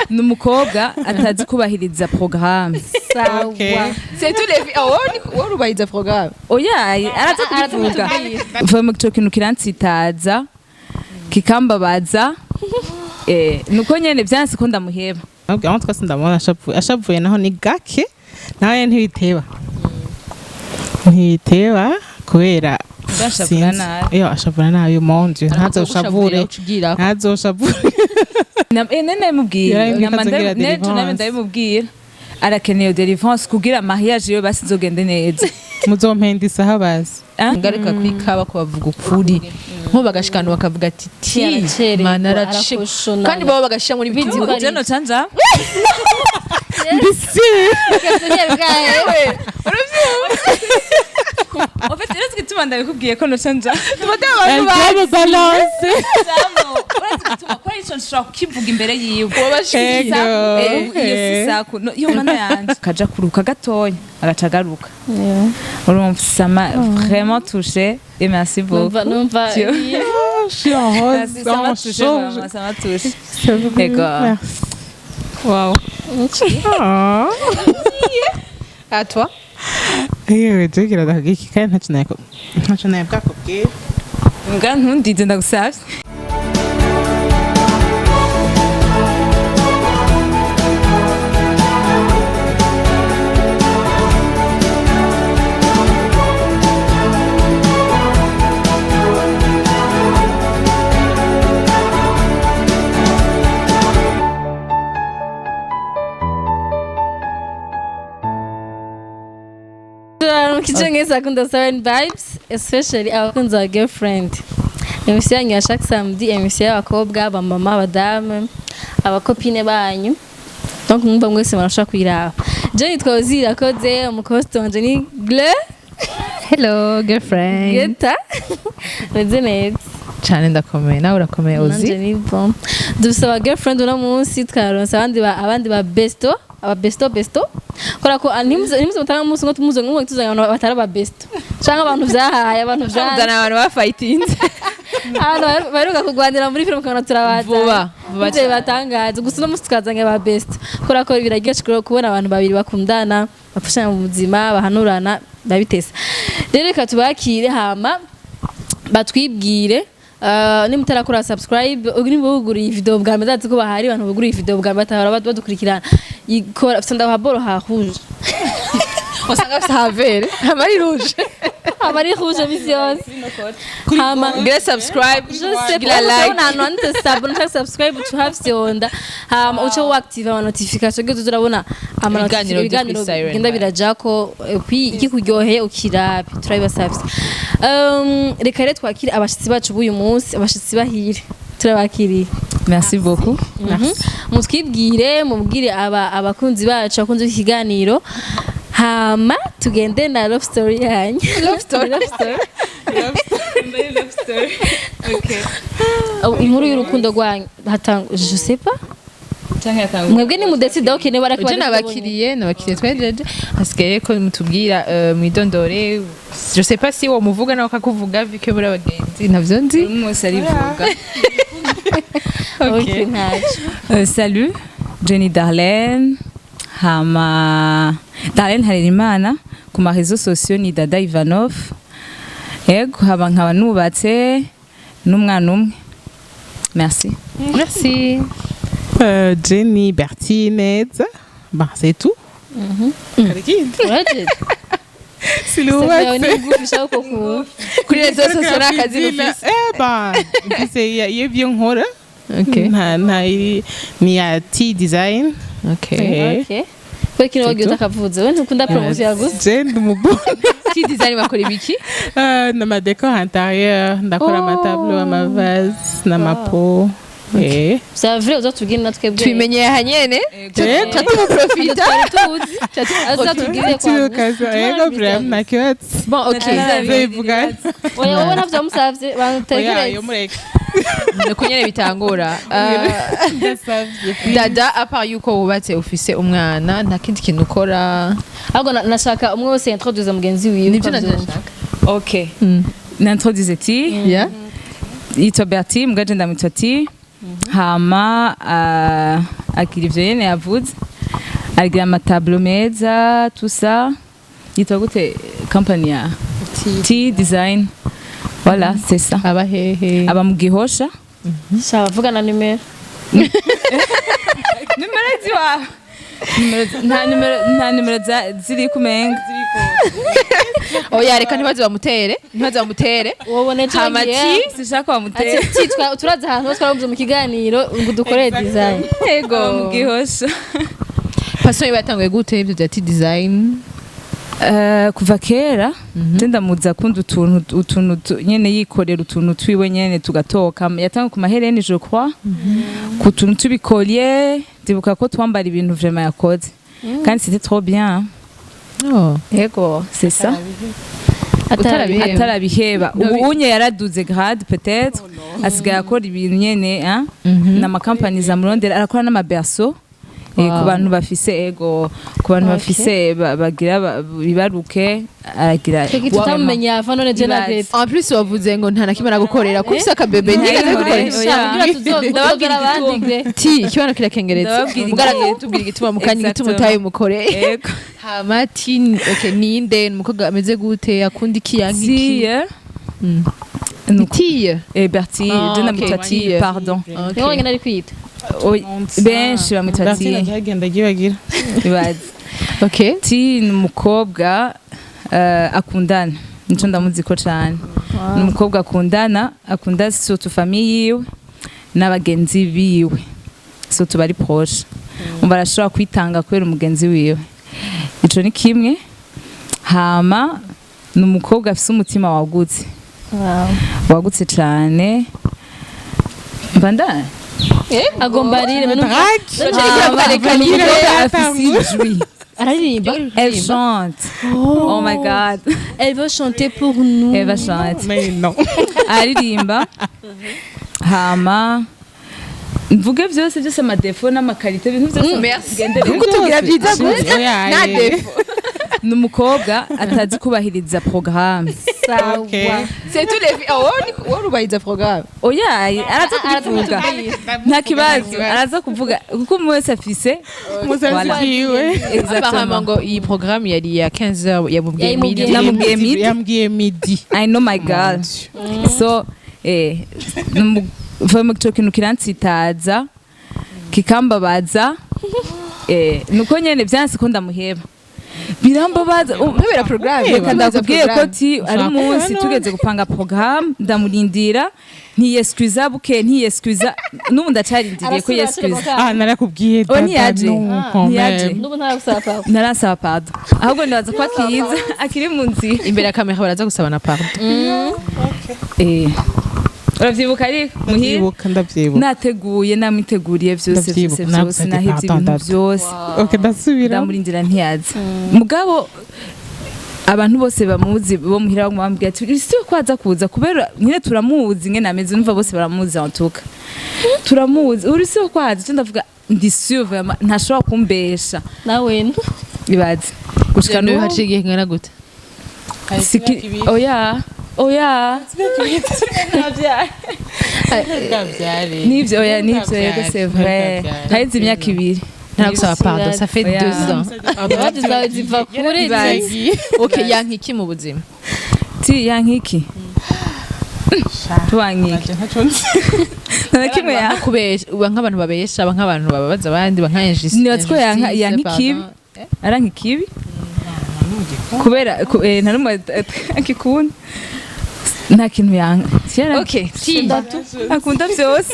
Ni umukobwa atazi kubahiriza programme. Sawa. Okay. C'est tous les filles. Oh, wowe urubahiriza programme? Oya, araza kubivuga. Vraiment ico kintu kirantsitaza, kikambabaza. Nuko nyene vyanse ko ndamuheba. Nabwo aho twese ndamubona ashavuye, ashavuye naho ni gake, nawe ntibiteba, ntibiteba kubera Ndashavura sinzi. nabi. Iyo ashavura nabi, mon Dieu, ntazoshavure. Ucugira. Ntazoshavure. Nene ndabimubwira. Yarabimubwiye Nama ko azogira nejo nawe deliverance. ndabimubwira, arakeneye deliverance kugira mariage yiwe basi izogende neza. Muzompenda isaha bazi. Ah? Ngaruka kuri kaba ko bavuga ukuri, nko bagashikana bakavuga ati ti Yaracerewe, mana arace arakoshona. Kandi baba bagashira muri Bizi bitu ko ari- Je noca nja. Mbisi. En fait, rero igituma ndabikubwiye ko noca nja. Elle balance. Urazi igituma ko ico nshobora kukivuga imbere yiwe. Ego. Iyo si saku. No, iyo mana yanje kaja kuruka gatonya agaca agaruka. Urumva, ça m'a vraiment touchée et merci beaucoup. Numva numva. Dieu. Je suis en rose, Merci, ça m'a en touchée chaud. vraiment, ça m'a touchée. Ego. Merci. Wow. Ah. À toi. Yewe, tugira ndakubwira kandi ntacyo ntacyo nayo bwakubwira. Mbwa ntundize, ndagusavye. Mukije mwese akunda Siren Vibes, especially abakunzi ba girlfriend. Emisiyo yanyu ya chaque samedi, emisiyo y'abakobwa, abamama, abadamu, abakopine banyu. Donc mwumva mwese murashobora kuyiraba. Je nitwa Ozzy Irakoze, umukosti wanje ni Gle Hello girlfriend. Geta. Meze neza. Cyane, ndakomeye, nawe urakomeye? Nanje Uzi. ni bon. Dufise aba girlfriend uno munsi, twaronse abandi ba besto, aba besto besto. Kubera ko ntimuze mutanga umunsi ngo tumuze ngo tuzanye abantu batari aba besto. Canke abantu vyahaye, abantu vyahaye. Uzana abantu bafightinze. Abantu baheruka kurwanira muri filime ukabona turabaza. Vuba, vuba Ivyo cyane. bibatangaza. Gusa uno munsi twazanye aba best. Kubera ko biraryoshe kubona abantu babiri bakundana, bafashanya mu buzima, bahanurana, babitesa. Rero reka tubakire hama batwibwire. Nimutarakora subscribe, nimba wuguriye video bwa mbere, ndazi ko bahari abantu buguriye video bwa mbere batahora badukurikirana, ikora fisa ndahaboro hahuje. Usanga bafite havere amari rouge. Aba ari rouge misi yose hama. Gira subscribe. Je sais Gira pas, like. urabona ahantu handitse s'abonner cyangwa subscribe, uca uhavyonda hama uca uactive ama notification kugira uze urabona ama Ibiganiro byo kuri ibiganiro Siren bigenda Vibes. birajako, puis ikikuryoheye ukirabe, turabibasavye. Reka rero twakire abashitsi bacu b'uyu munsi, abashitsi bahire, turabakiriye. Merci beaucoup. Mutwibwire, mubwire aba abakunzi bacu, abakunzi b'ikiganiro, hama tugende na love story yanyu. Love story. Love story. Love story. Okay. Oh, inkuru y'urukundo rwanyu hatanga, je sais pas. Canke yatanga. Mwebwe ni mudecide, okay, niba ariko. Uje nabakiriye twejeje, hasigaye ko mutubwira mwidondore. Je sais pas si wo muvuga nawe akakuvuga, vu que muri abagenzi, ntavyo nzi. Umwe wese arivuga. Okay, ntacyo. Salut, Jenny Darlene. Hama Darlene Harerimana ku ma réseaux sociaux ni Dada Ivanov. Yego, haba nkaba nubatse n'umwana umwe. Merci. Merci. Jenny Bertinez. Bon, c'est tout. Urajeje. Sinubatse. Ni ngufi ushaka ko kuba. Kuri réseaux sociaux ni akazi ufise? Eh ben, mfise iyo ibyo nkora. Okay. Nta iri ni ya T design. Okay. Eh. Okay. Kubera ikintu wagiye utakavuze, we ntukunda promotion gusa. Je ndi umubone. T design bakora ibiki? N'ama décor intérieur, ndakora Oh. ama tableau, ama vase, n'ama pot. Eh. C'est vrai, uzatubwire na twebwe. Tubimenyeye aha nyene, catumuprofita. Twari tuzi. Azatubwire kwa. Tukaza ego vraiment nakibatse. Bon, okay. Nzobivuga. Oya, wowe ntavyo wamusavye, Oya, bantu yo mureke. Nuko nyene bitangura. Ndasavye. Dada, à part yuko wubatse ufise umwana, nta kindi kintu ukora? Ahubwo nashaka umwe wese introduce mugenzi wiwe. Nibyo uko avyumva. nashaka. Okay. Nintroduise T. Yeah. Yitwa Bertie, mbwa je ndamwitwa T. Hama Agira ivyo nyene yavuze, agira ama tableaux meza, tout ça. Yitwa gute company ya T Design? Voilà, c'est ça. Aba hehe? Aba mu Gihosha. Sawa, vuga na nimero. Nimero ziwawe. Nta nimero ziri kumenga. Oya, reka ntibaze bamutere, ntibaze bamutere. Wobona ejo Hama bagiye. T, Sishaka bamutere. Ati turazi ahantu hose twaravuze mu kiganiro ngo dukorere design. Ego, mu Gihosha. Passion iba yatanguye gute, ibyo bya T Design? Kuva kera je ndamuzi akunda utuntu nyene, yikorera utuntu twiwe nyene tugatoka. Yatanga ku mahereni, je crois, ku tuntu tubikoliye. Ndibuka ko twambara ibintu vraiment yakoze kandi c'était trop bien. Oh. Ego, c'est ça. Utarabiheba. Atarabiheba. Ubu unye yaraduze grade, peut-être asigaye akora ibintu nyene, hein, n'amakampani zamurondera, arakora n'ama berceaux. Ku bantu bafise, ego, ku bantu bafise bagira bibaruke, aragira. Twebwe tutamumenye yava none je na Ibaze. Greta. En plus wavuze ngo nta na kimwe aragukorera, ko ufise akabebe ntigeze gukoresha. Oya. Kugira tuzobwira abandi Greta. Ti ikibano kirakengeretse. Ndababwira Mugara igituma. tubwira igituma mu kanya, igituma Exactement. utayimukoreye. Ego. Hama Ti, okay, ninde? Ni umukobwa ameze gute? Akunda iki, yanka iki? Tiye. Ni Tiye? Eh, Bertie, Ah, je ndamwita ok. Tiye, pardon. Niwe wenyine ari kwita. Oy, benshi bamwita Bertine Tiye. agenda agibagira. Ibaze. Okay. Ti ni umukobwa akundana, nico ndamuzi ko cane. Ni umukobwa akundana, akunda surtout famille yiwe n'abagenzi biwe, surtout bari proche. Umva, arashobora kwitanga kubera umugenzi wiwe, ico ni kimwe. Hama ni umukobwa afise umutima wagutse, wagutse cane. Mva ndani. Agomba arire. Afise ijwi. Araririmba. Elle chante, oh my God. Elle veut chanter pour nous. Elle va chanter. Mais non. Aririmba. Hama mvuge byose byose, ama défauts n'ama qualités, ibintu byose. Merci. Ngendere. Kuko tubwira byiza gusa. Oya, Nta eh. défaut. Ni umukobwa atazi kubahiriza programme. Sawa. Okay. C'est tous les filles. Oh, wowe urubahiriza programme? Oya, araza kubivuga, nta kibazo, araza kuvuga kuko umwe wese afise Musazi Voilà. wiwe. Exactement. Apparemment ngo iyi programme yari ya 15 heures, yamubwiye Yayimubwiye midi. Namubwiye midi. Yambwiye midi. I know my girl. So vraiment ico kintu kirantsitaza, kikambabaza. Nuko nyene vyanse ko ndamuheba, birambabaza. Kubera programme. Reka ndakubwiye ko ti ari Ushaka umunsi none. tugeze gupanga programme, ndamurindira, ntiyeskuza, buke ntiyeskuza, n'ubu ndacarindiriye ko yeskuza. Ah, narakubwiye. Oh, Dada, ntiyaje. non, quand Ntiyaje. même. N'ubu ntaragusaba papa. Ntarasaba pardon, ahubwo nibaza ko akiza, akiri mu nzira. Imbere ya kamera baraza gusaba na pardon. Uravyibuka ariko muhira? Ndavyibuka, ndavyibuka. Nateguye, namwiteguriye vyose vyose. Ndavyibuka, Vyose. nagusabye Nahevye pardon, ibintu dada. vyose. Okay, ndasubira. Ndamurindira, ntiyaza. Mugabo abantu bose bamuzi bo muhira baguma bambwira ati si ko aza kuza, kubera nyine turamuzi nyene ameze. Numva bose baramuzi, en tout cas turamuzi, uri si ko aza. Cyo ndavuga, ndi sûr vraiment ntashobora kumbesha. Nawe. Ibaze gushika N'ubu n'ubu. haciye igihe kingana gute? Oya, oya, nivyo, oya, nivyo, yego, c'est vrai, haheze imyaka 2. Ntaragusaba pardon, ça fait Oya. 2 ans. Imbabazi zawe ziva kure. Ibaze. Okay, yanka iki mu buzima? Ti yankiki tuwankiki, nta na kimwe ya Kubesha, uba nk'abantu babesha, aba nk'abantu bababaza abandi, ba nka injustice. Nibaza ko yanka ikibi. Aranka ikibi kubera nta n'umwe akikunda, nta kintu yanka. Okay, Ti. Akunda byose.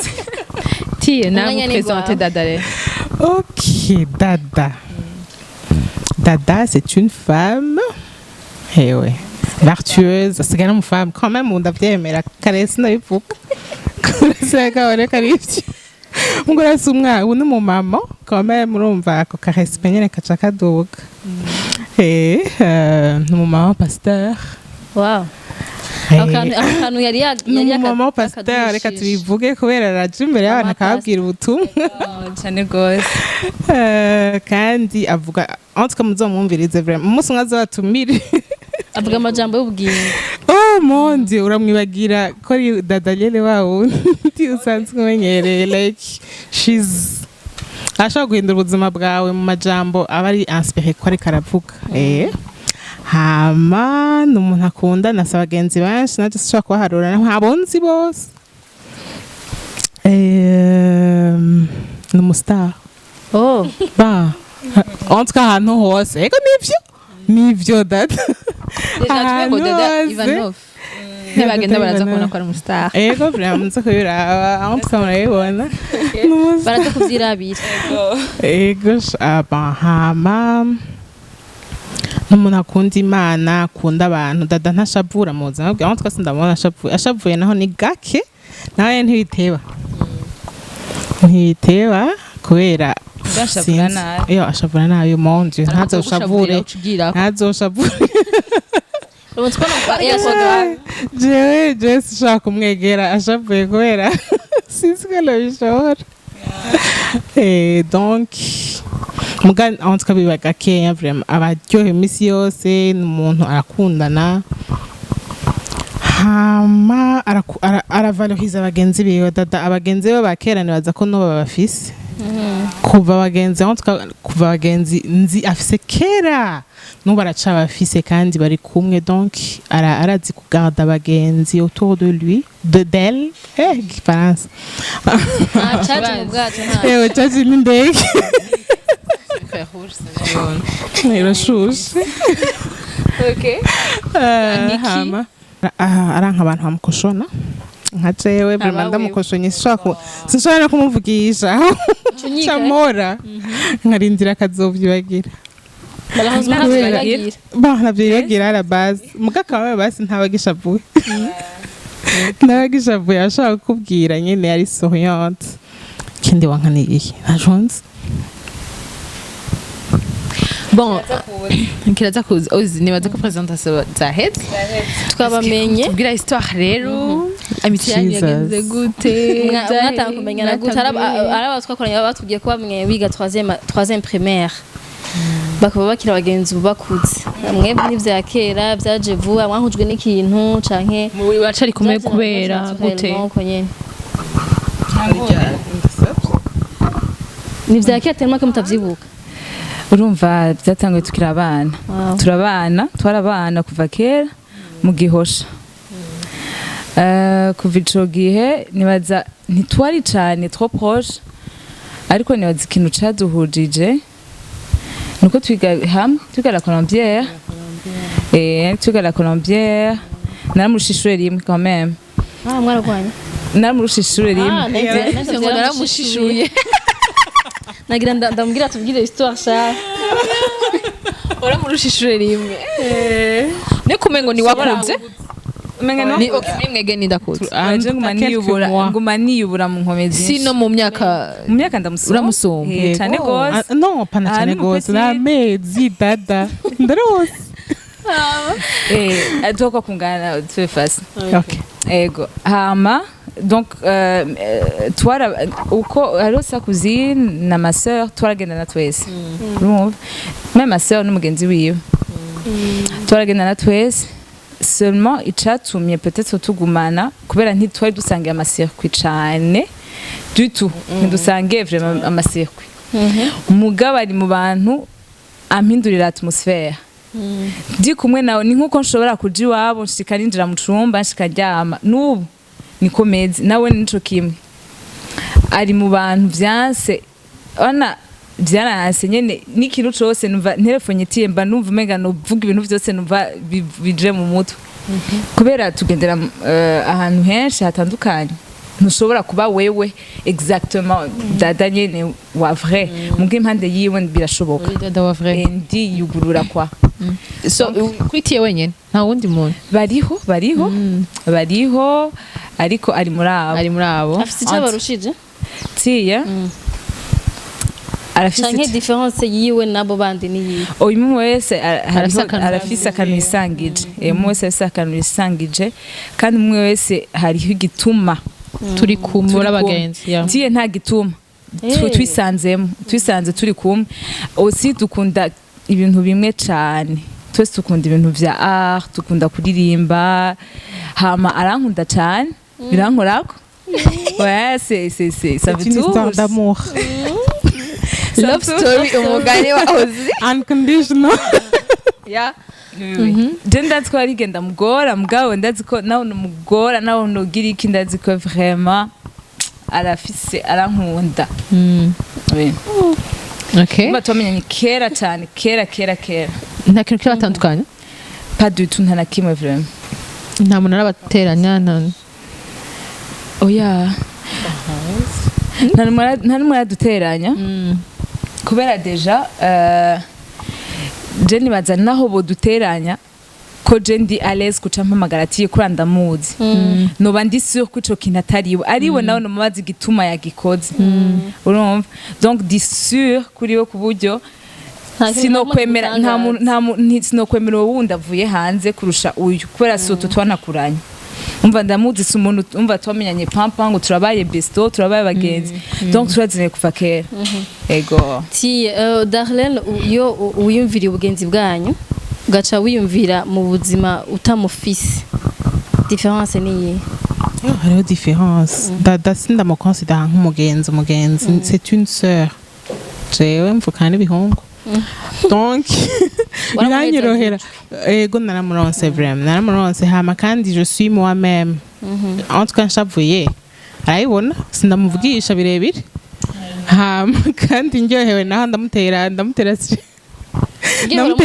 Ti, nawe Umwanya ni présente gwawe. Dada rero. Ok, Dada. Dada, c'est une femme. Eh ouais. Vertueuse. C'est quand même une femme. Quand même, ndavyemera. Kare sinabivuga. Kare kabone kari ivyo. Ngo urasi umwana, ubu ni umumama. Quand même, urumva ako ka respect nyene kaca kaduga. Ni umumama pasteur. Wow. Eh, Ako kantu yari ni yari umumama pasteur, reka akadushije. tubivuge kubera araja imbere y'abantu Mama akababwira ubutumwa. Cyane rwose. Kandi avuga, en tout cas muzomwumvirize vraiment umunsi umwe azabatumire. Avuga amajambo y'ubugingo. Oh mon Dieu, uramwibagira ko ari Dada nyene wa wundi usanzwe umenyereye, like she's Ashobora guhindura ubuzima bwawe mu majambo aba ari inspiré ko ariko aravuga. Hama ni umuntu akundana, si abagenzi benshi, naje sinshobora kubaharura, ntabo nzi bose. Ni umustar. Oh. Ba en tout cas ahantu hose, ego, nivyo nivyo data. Déjà tuvuge ngo Dada Ahantu hose. Ivanov nibagenda baraza Ivanov. kubona ko ari umustar. Ego, vraiment, muze kubiraba, en tout cas murabibona. Ni umustar. Baraza kuvyirabira. Ego, ah, bon, hama n'umuntu akunda Imana, akunda abantu. Dada ntashavura mu buzima bwe, aho twese ndamubona ashavuye, ashavuye naho ni gake, nawe ntibiteba, ntibiteba kubera Ashavura sinzi. nabi. Iyo ashavura nabi, mon Dieu, ntazoshavure, ucugira. ntazoshavure. Ubu twabona yashaga. Jewe sinshobora kumwegera ashavuye kubera sinzi ko nabishobora. Donc muga en tout cas biba gakeya, vraiment abaryohewe iminsi yose. Ni umuntu arakundana, hama aravaloriza abagenzi biwe. Dada abagenzi be ba kera nibaza ko n'ubu babafise. Kuva abagenzi, en tout cas kuva abagenzi nzi afise kera, n'ubu aracabafise kandi bari kumwe. Donc arazi kugarda abagenzi autour de lui, de d'elle, igifaransa. Nta caje mu bwato, nta. Ewe, caje n'indege irashushe. Hama aranka abantu bamukoshona nka jewe, vraiment. Abawewe. Ndamukoshonye sinshobora no kumuvugisha. Cunyika. Camora nkarindira akazovyibagira. Malheureusement ntavyibagira. Bon, navyibagira à la base, muga kawe basi ntabagishavuye, ntabagishavuye, ashaka kukubwira nyene ari souriante. Ikindi wanka ni iyihe? Ntajonze. Bon, kiraza kuza ozi, nibaza ko présentation zaheze. Twabamenye. Tubwira histoire rero, amitié yanyu Jesus. yagenze gute? Mwatanga kumenyana gute? Ari aba twakoranye baba batubwiye ko bamwe biga troisième primaire, bakaba bakiri abagenzi ubu bakuze. Mwebwe n'ivya kera vyaje vuba, mwahujwe n'ikintu canke Bacari kumwe vyaje kubera gute? naturellement uko nyene? Ni vya kera tellement ko mutavyibuka. Urumva byatanguye tukiri abana. Turabana, twarabana kuva kera mu Gihosha. Kuva ico gihe nibaza ntitwari cane trop proche, ariko nibaza ikintu caduhujije nuko twiga hamwe, twiga la Colombière, twiga la Colombière. Naramurusha ishure rimwe quand même. Ah, mwaragwanye? Naramurusha ishure rimwe. Ah, nahise ngo naramushishuye. Nagira ndamubwira tubwire histoire sha. Uramurusha ishure rimwe, ne kumengo ni wakuze. Umenga Ni okay, muri mwege ni ndakuze. Waje nguma niyubura, nguma niyubura mu nkomezi. Si no mu myaka. Mu myaka ndamusumba. Uramusumba. Cane gose. Ah, non, pana Ah, cane ni gose. mupetite. N'amezi, dada ndarose. Tuko kungana tuwe fasi. Okay. Ego, hama donc twara uko hariho sa cousine na ma sœur, twaragendana twese. Urumva, même ma sœur n'umugenzi wiwe twaragendana twese. Seulement icatumye peut-être tugumana kubera ntitwari dusangiye amacircuit cane du tout, ntidusangiye vraiment amacircuit. Mugabo ari mu bantu ampindurira atmosphère ndi kumwe nawe. Ni nkuko nshobora kuja iwabo, nshika ninjira mu cumba, nshika ryama. N'ubu niko meze, nawe nico kimwe. Ari mu bantu vyanse ona vyaranse nyene n'ikintu cose numva telefone itiye mba numva umenga novuga ibintu vyose numva bije mu mutwe, kubera tugendera ahantu henshi hatandukanye. Ntushobora kuba wewe exactement dada nyene wa vrai, muga impande yiwe birashoboka. Uri dada wa vrai. Ndiyugurura kwa. So kwitiye wenyene, nta wundi muntu? Bariho, bariho, bariho, ariko ari muri abo. Ari muri abo. Afise icyo abarushije? Tiye arafise Canke différence yiwe nabo bandi ni yiwe? Uyu umwe wese Arafise akantu. Arafise akantu yisangije. Umwe wese arafise akantu yisangije, kandi umwe wese hariho igituma turi kumwe. Turi Muri abagenzi, yeah. Tiye nta gituma. Twisanzemo, twisanze turi kumwe. Aussi dukunda ibintu bimwe cane twese, dukunda ibintu vya art, dukunda kuririmba. Hama arankunda cane, birankorako. Ouais, c'est ça C'est veut une histoire tout. d'amour. Love story, umugani wa Ozi. Unconditional. Yeah. Je ndazi ko ari genda mugora, mugabo ndazi ko nawe numugora, nawe nugira iki, ndazi ko vraiment arafise, arankunda. Oui. Okay. Mba twamenyanye kera cyane, kera kera kera. Nta kintu kibatandukanya? Pas du tout, nta na kimwe vraiment. Nta muntu arabateranya, nta Oya, nta n'umwe araduteranya, kubera déjà je nibaza naho boduteranya ko je ndi à l'aise kuca mpamagara ati kuri ndamuzi, noba ndi sûr ko ico kintu atariwe, ariwe nawe nomubaza igituma yagikoze, urumva? Donc ndi sûr kuri we ku buryo sinokwemera nta muntu, sinokwemera uwo wundi avuye hanze kurusha uyu, kubera surtout twanakuranye, umva, ndamuzi, si umuntu, umva, twamenyanye pampa ngo turabaye besto, turabaye abagenzi, donc turazanye kuva kera, ego. Ti Darlene, iyo wiyumvira ubugenzi bwanyu, ugaca wiyumvira mu buzima utamufise, différence ni iyihe? Yo, hariho différence. Dada sindamukonsidera nk'umugenzi. Umugenzi, c'est une sœur. Jewe mvukana n'ibihungu, donc biranyorohera. Ego, naramuronse, vraiment naramuronse. Hama kandi je suis moi-même. En tout cas nshavuye arayibona, sindamuvugisha birebire. Hama kandi ndyohewe naho ndamutera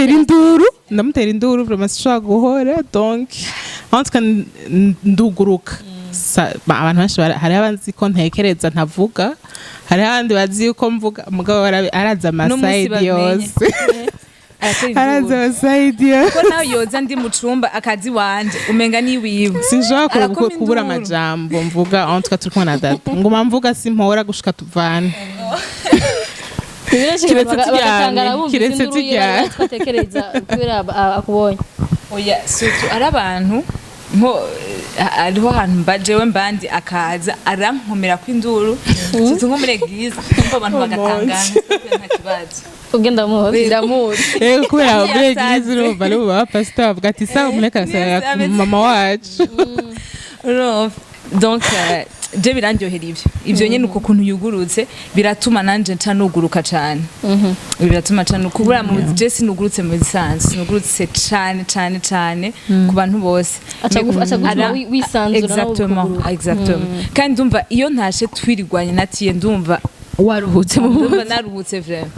induru, ndamutera induru, vraiment sinshobora guhora. Donc en tout cas nduguruka. Abantu benshi hariho abazi ko ntekereza ntavuga, hariho abandi bazi yuko mvuga, mugabo arazi N'umunsi ama sides babimenye. yose. Aratera Arazi induru. ama sides yose. Ko nawe yoza ndi mu cumba akazi wanje umenga ni wiwe. Sinshobora Arakoma kubura induru. amajambo mvuga. En tout cas turi kumwe na data, nguma mvuga, simpora gushika tuvane. Kiretse turyamye, kiretse turyamye. Twatekereza kubera akubonye. Oya, surtout ari abantu nko hariho ahantu mba jewe mbandi akaza arankomera ko induru, surtout nko muri église, kumva abantu bagatangana, nta kibazo. Ugenda muhoza. Ndamuzi. Yego, kubera muri Yasaze. église urumva ari mu bapasiteri bavuga ati sawa, mureka arasanga mama wacu. Urumva, donc je birandyohera ivyo nyene, uko kuntu yugurutse biratuma nanje nca nuguruka cane, biratuma cane kubura mu je sinugurutse mu bisanzwe, sinugurutse cane cane cane ku bantu bose. Aca gutuma wisanzura nawe Exactement. ukuguruka. Exactement. Kandi ndumva iyo ntashe twirigwanye natiye, ndumva Waruhutse mu ndumva naruhutse vraiment.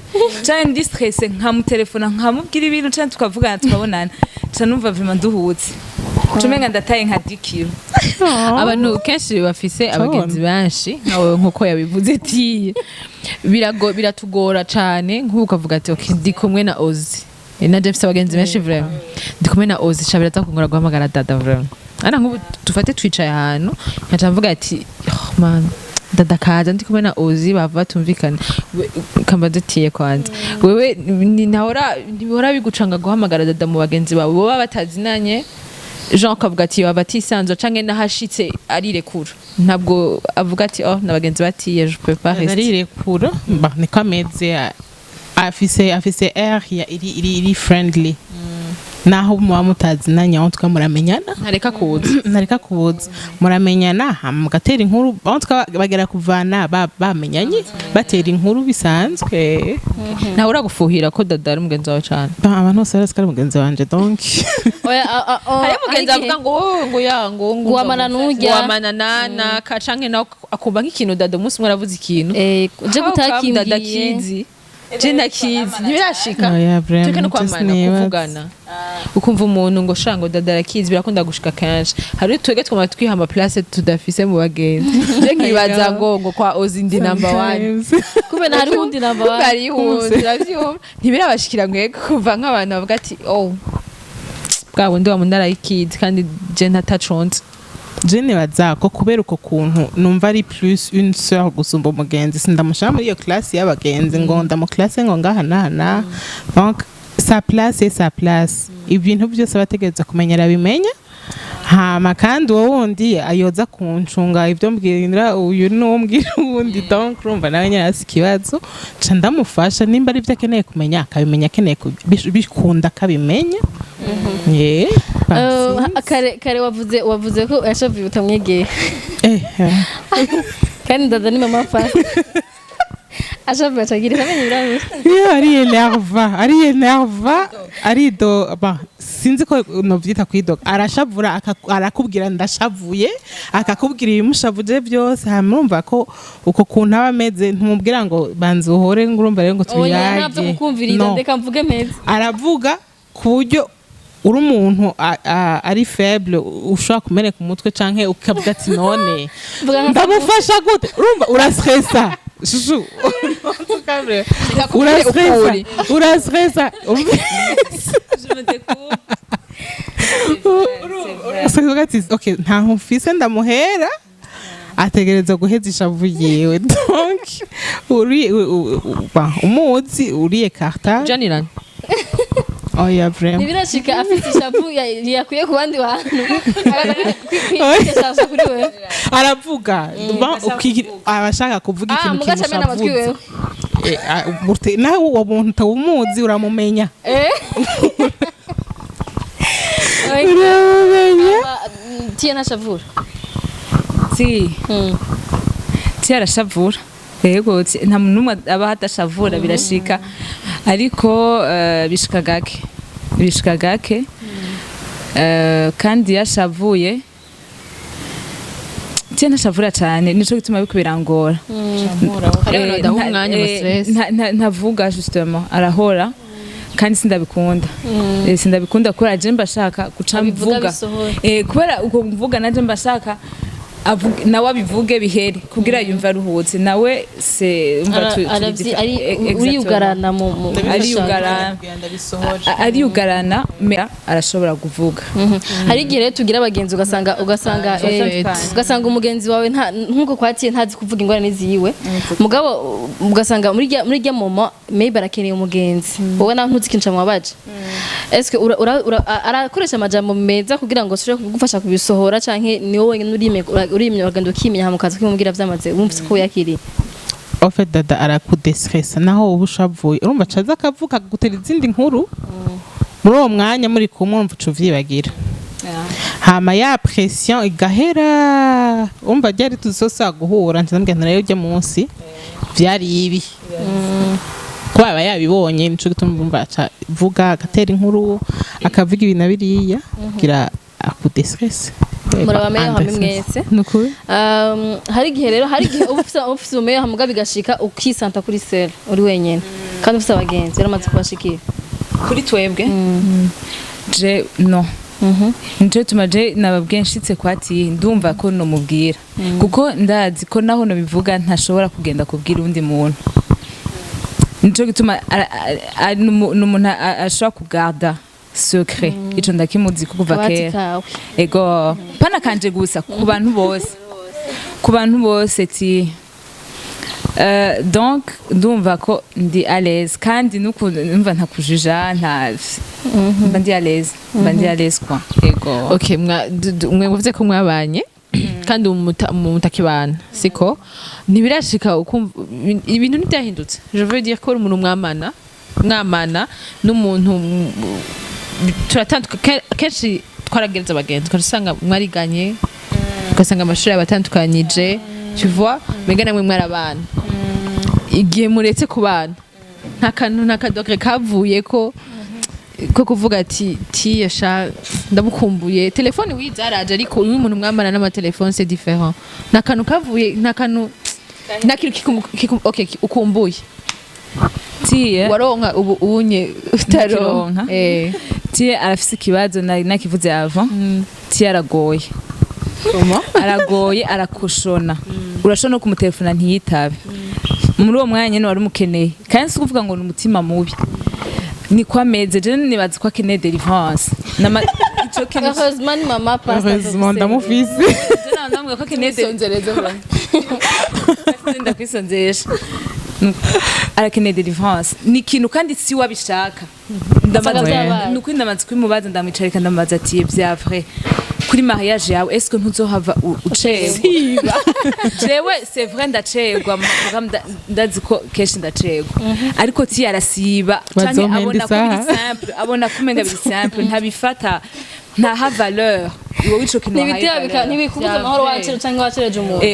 Canke ndi stressé nkamutelefona, nkamubwira ibintu, canke tukavugana, tukabonana, ca numva vraiment nduhutse, cumenga ndataye nka 10 kilo. Abantu kenshi bafise abagenzi benshi nkawe, nkuko yabivuze tiye, biratugora cane. Nk'ubu ukavuga ati okay, ndi kumwe na Ozi, na je mfise abagenzi benshi vraiment, ndi kumwe na Ozi, sha biraza kungora guhamagara dada vraiment. Ana nk'ubu dufate twicaye ahantu, nkaca mvuga ati oh man, dada kaza ndi kumwe na Ozi, bava batumvikana. Kambaze tiye kwanza, wewe ntahora ntibihora bigucanga guhamagara dada mu bagenzi bawe baba batazinanye, Jean, akavuga ati baba batisanzwe, canke nahashitse arirekura, ntabwo avuga ati oh, n'abagenzi batiye, je peux pas rester? Arirekura ba, niko ameze, afise air ya iri friendly, naho muba mutazinanye, aho tuka muramenyana. Ntareka kuza. Ntareka kuza, muramenyana, hama mugatera inkuru. Aho tuka bagera kuvana bamenyanye, batera inkuru bisanzwe. Ntawe uragufuhira ko dada ari umugenzi wawe cane? Ba, abantu bose barazi ko ari mugenzi wanje, donc Oya, Hariyo umugenzi hari avuga ngo "Oh, ngo ya ngo Wamana n'urya." Wamana nana ka canke nawe akumva nk'ikintu dada umunsi umwe aravuze ikintu. Je How come dada kutakimbwiye? kizi, je ntakizi, ntibirashika? Oya, vraiment, Tureke no just kwamana nibaza. kuvugana, ukumva umuntu ngo sha, ngo dada arakizi, birakunda gushika kenshi. Hari twebwe twama twiha ama place tudafise mu bagenzi. Je nkibaza ngo kwa Ozi ndi number one. Sometimes. Kumbe na hari uwundi number one. Bari wundi, uravyumva? Ntibirabashikira mwebwe kuva nk'abantu bavuga ati oh, bwa bundi wa mundi arayikizi kandi je ntataconze? Je nibaza ko kubera uko kuntu numva ari plus une sœur gusumba umugenzi, sindamushira muri iyo classe y'abagenzi ngo ndamuklasse ngo ngaha naha naha. Donc sa place est sa place, ibintu byose abategereza kumenya arabimenya. Hama kandi uwo wundi ayoza kuncunga ibyo mbwira uyu n'uwo mbwira uwundi, donc urumva nawe nyine arasi ikibazo, ca ndamufasha nimba ari ibyo akeneye kumenya akabimenya, akeneye bikunda akabimenya. Yeah, Kare wavuze ko yashavuye utamwegeye. Eh, eh. Kandi dada ni mama fast. Ashavuye acagira amenye ibirahuri. Iyo ari énerva, ari énerva, arido ba, sinzi ko novyita kwidoga. Arashavura, arakubwira ndashavuye, akakubwira ibimushavuje byose. Hanyuma urumva ko uko kuntu aba ameze, ntumubwira ngo banza uhore, ngo urumva rero ngo Oya, ntabyo tuyage. kukumviriza. No. Ndeka mvuge meza. Aravuga ku buryo uri umuntu ari faible, ushobora kumeneka umutwe canke ukavuga ati none Mvuga nka ndamufasha gute? Urumva urastressa, chouchou, urastressa, urastressa. Je me découvre. Urastressa ati ok, ntaho mfise ndamuhera, ategereza guheza ishavu yiwe. Donc uri ba, umuzi uri écarta. Janirana. Oya, vraiment. Ntibirashika afite ishavu yakuye ku bandi bantu kwitesha kuri wewe? Aravuga. Ba, aba ashaka kuvuga Ah, ikintu mugaca amena amatwi kimushavuza. wewe. Nawe uwo muntu utawumuzi, uramumenya. Uramumenya. Tiye ntashavura? Ti ti arashavura, yego. Nta muntu n'umwe aba adashavura, birashika, ariko bishika gake, bishika gake. Kandi yashavuye, tiye ntashavura cyane, nico gituma biriko birangora. Hariho abantu badaha umwanya ama stress. Ntavuga justement, arahora, kandi sindabikunda. Sindabikunda kubera je mba shaka guca Abivuga, mvuga. bisohora. Kubera uko mvuga naje mba shaka nawe abivuge bihere, kugira yumve aruhutse nawe. Se umva exactement. Uriyugarana mu Ariyugarana. Ariyugarana, mais arashobora kuvuga. Hari igihe rero tugira abagenzi ugasanga ugasanga umugenzi wawe nkuko kwatiye ntazi kuvuga ingorane ziwe, mugabo ugasanga muri rya moment maybe arakeneye umugenzi, wowe nawe ntuzi ikintu camubabaje. Est-ce que arakoresha amajambo meza kugira ngo ashobore kugufasha kubisohora, canke ni wowe wenyine urimenya, uragenda ukimenya, hama ukaza ukimubwira vyamaze wumvise ko yakiriye? En fait, dada arakudestressa. Naho uba ushavuye, urumva acaza akavuga, akagutera izindi nkuru. Muri uwo mwanya muri kumwe, urumva uca uvyibagira, hama ya pression igahera. Urumva ryari tuzosa guhura, nca ndamubwira nti rero ujya munsi vyari ibi, kuba aba yabibonye. Nico gituma urumva aca vuga, agatera inkuru, akavuga ibi na biriya kugira akudestresse. Muraba meyo hamwe mwese. Nukuri. Hari igihe rero, hari igihe uba ufise ubumeyo hamwe bigashika ukisanta kuri seul, uri wenyene kandi ufise abagenzi. Yaramaze kubashikira? Kuri twebwe, je no nico gituma je nababwiye nshitse kwati ndumva ko nomubwira, kuko ndazi ko naho nobivuga ntashobora kugenda kubwira undi muntu. Nico gituma n'umuntu ashobora kugarda secret, ico ndakimuzi ko kuva Akabati kera. kawe. Ego, pana kanje gusa, ku bantu bose, ku bantu bose. Ti donc ndumva ko ndi à l'aise, kandi nukuntu numva ntakujuja, nta mba ndi à l'aise, mba ndi à l'aise quoi, ego. Okay, mwe muvuze ko mwabanye kandi mutakibana, siko? Ntibirashika ukumva ibintu ntibyahindutse? Je veux dire ko uri umuntu mwamana n'umuntu kenshi twaragereza abagenzi, ugaca usanga mwariganye, ugasanga amashuri yabatandukanyije, tu vois, mbega namwe mwarabana, igihe muretse kubana nta kantu, nta kadogre kavuye ko kuvuga ati tiye sha ndamukumbuye, telefone wizaraje, ariko uyu muntu mwamana n'amatelefone c'est différent. Nta kantu kavuye, nta kantu, nta kintu okay, ukumbuye? Tiye waronka ubu unye utaronka? Ntakironka. Tiye arafise ikibazo, nari nakivuze avant. Tiye aragoye, aragoye, arakoshona. Urashobora no kumutelefona ntiyitabe muri uwo mwanya nyene wari umukeneye. Kandi si ukuvuga ngo ni umutima mubi, ni ko ameze. Je nibaza ko akeneye délivrance. Ico kintu. Heureusement ni mama pastor. Heureusement ndamufise. Je namubwira ko akeneye délivrance, ndakwisonzesha. Arakeneye délivrance, ni ikintu kandi si we abishaka. Usanga vyabaye. Nukuri ndamaze kubimubaza, ndamwicarika, ndamubaza ati vya vrai, kuri mariage yawe, est-ce que ntuzohava ucerwa? Jewe c'est vrai ndacerwa mu programme, ndazi ko kenshi ndacerwa, ariko ti arasiba canke Bazompenda abona ko biri isaha. simple, abona ko umenga biri simple, ntabifata, ntaha valeur iwowe ico kintu wahaye Ntibiteba valeur. ntibikubuza amahoro, wakira cyangwa wakireje umuntu.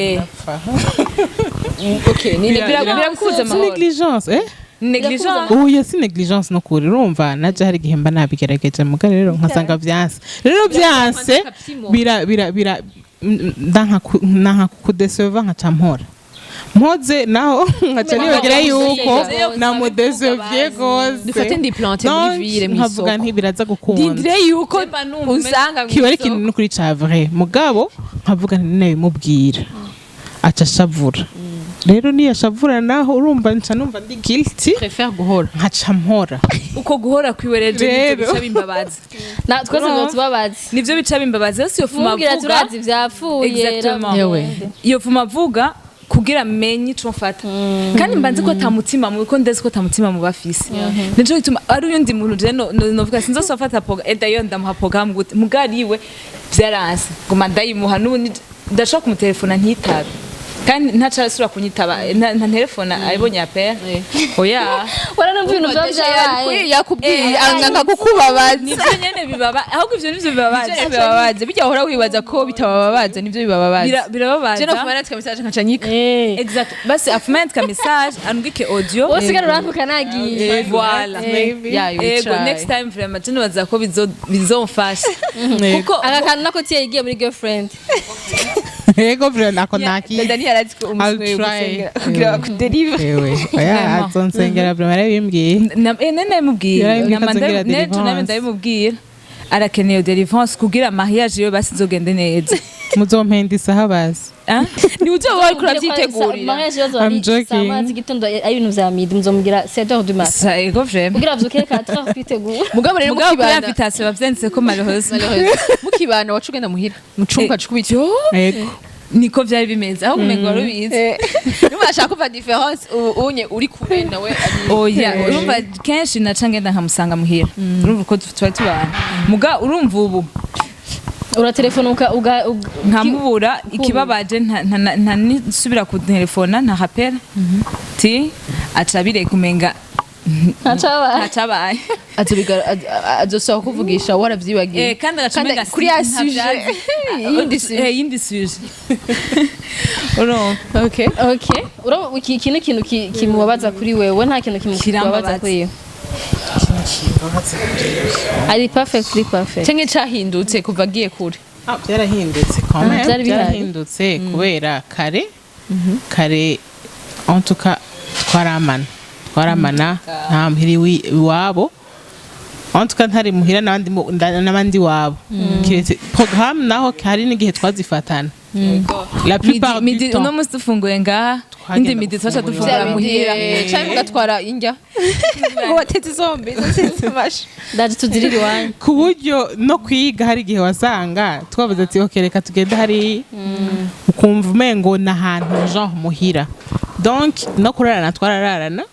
Okay, ni Birakubuza Si amahoro. négligence, eh. Négligence. Oya, si négligence no kuri, urumva naje hari igihe mba nabigerageje, muga rero nkasanga vyanse, rero vyanse bira bira bira ndanka kudeseva, nkaca mpora mpoze naho nkaca nibagira yuko namudesevye gose. Dufate ndi plante muri Donc, ville nkavuga mw'isoko. nti biraza gukunda. Ndindire yuko Mba numva unsanga Kiba ari mw'isoko. ikintu n'ukuri ca vrai, mugabo nkavuga nti nabimubwira aca ashavura, rero niyashavura naho urumva nca numva ndi guilty. Préfère guhora. Nkaca mpora. Uko guhora kwiwe rero nivyo Rero. bica bimbabaza. Na twese ngo tubabaze. Nivyo bica bimbabaza yose iyo fuma mubwira avuga. turazi vyapfuye. Exactement. Yewe. Iyo fuma avuga kugira menye ico mfata, kandi mba nzi ko ata mutima mubi, ko ndazi ko ata mutima mubi afise. Nico gituma ari uyundi muntu je novuga sinzosofata et d'ailleurs ndamuha programme gute, mugari iwe vyaranse nguma ndayimuha. N'ubu ndashobora kumutelefona ntitabe, kandi ntacarasubira kunyitaba, nta telefona abonye appel, oya. Waranumva ibintu biba vyabaye. Yakubwiye anga kukubabaza. Nivyo nyene bibaba, ahubwo ivyo nivyo bibabaza. Nivyo bibabaza, bijya uhora wibaza ko bitabababaza, nivyo bibababaza. Birababaza. Je no fuma natwe message nkaca nyika. Exact, basi afume yandika message, andike audio. Wowe usigara urantuka nagiye. Voilà. Maybe. Yeah, you Ego, try. next time vraiment je nibaza ko bizomfasha kuko Aka kantu nako tiye yigiye muri girlfriend. Ego, vraiment ako naki. Dada ntiyarazi ko I'll umusore try. gusengera kugira bakuderive. Ewe, oya, azonsengera vraiment, yarabimbwiye. Nene namubwiye. Yarambwiye ko azongera Nejo nawe deliverance. ndabimubwira, arakeneye deliverance kugira mariage yo basi izogende neza. Muzompenda isaha bazi. Ah? Ni uzoba wariko uravyitegurira. Mariage yozo ari I'm joking. saa moya z'igitondo, ari ibintu vya midi, muzomubwira 7h du matin Sa ego vraiment. kugira vyuke 4h kwitegura. Mugabo rero Mugabo kuri mukibana invitation bavyanditse ko malheureusement. Mukibana wacu ugenda muhira mucumba cukubita. Ego. Niko vyari bimeze, aho umengo wari ubizi. Numva ashaka kuva différence ubu unye uri kure nawe ari Oya, urumva kenshi naca ngenda nkamusanga muhira, urumva uko twari tubana, muga urumva ubu Uratelefona nkamubura. Ikibabaje nta nisubira kutelefona, nta hapera ti aca bireka umenga ntacabaye. Ntacabaye. Azosaba kuvugisha waravyibagiye. Kandi agaca Kandi umenga kuri ya sujet yindi sujet. Yindi sujet, urumva. Okay. Okay, urabona iki ni ikintu kimubabaza kuri wewe, nta kintu kimubabaza Kirambabaza. kuri wewe, ari perfectly perfect. Canke cahindutse kuva agiye kure? Ah, byarahindutse quand même. Byari bihari. Byarahindutse kubera kare kare, en tout cas twaramana, twaramana nta muhira iwabo, en tout cas ntari muhira n'abandi n'abandi iwabo, kiretse programme naho hari n'igihe twazifatana la plupart du Midi temps. uno munsi dufunguye ngaha, Twagenda indi midi twaca gufungura dufungura iwabo. muhira. Canke mugatwara indya ngo watetse isombe, watetse amashu. Ndaje tuzirire iwanyu. Ku buryo no kwiga hari igihe wasanga twavuze ati ok, reka tugende hari, ukumva umengo ni ahantu genre muhira. Donc no kurarana twarararana.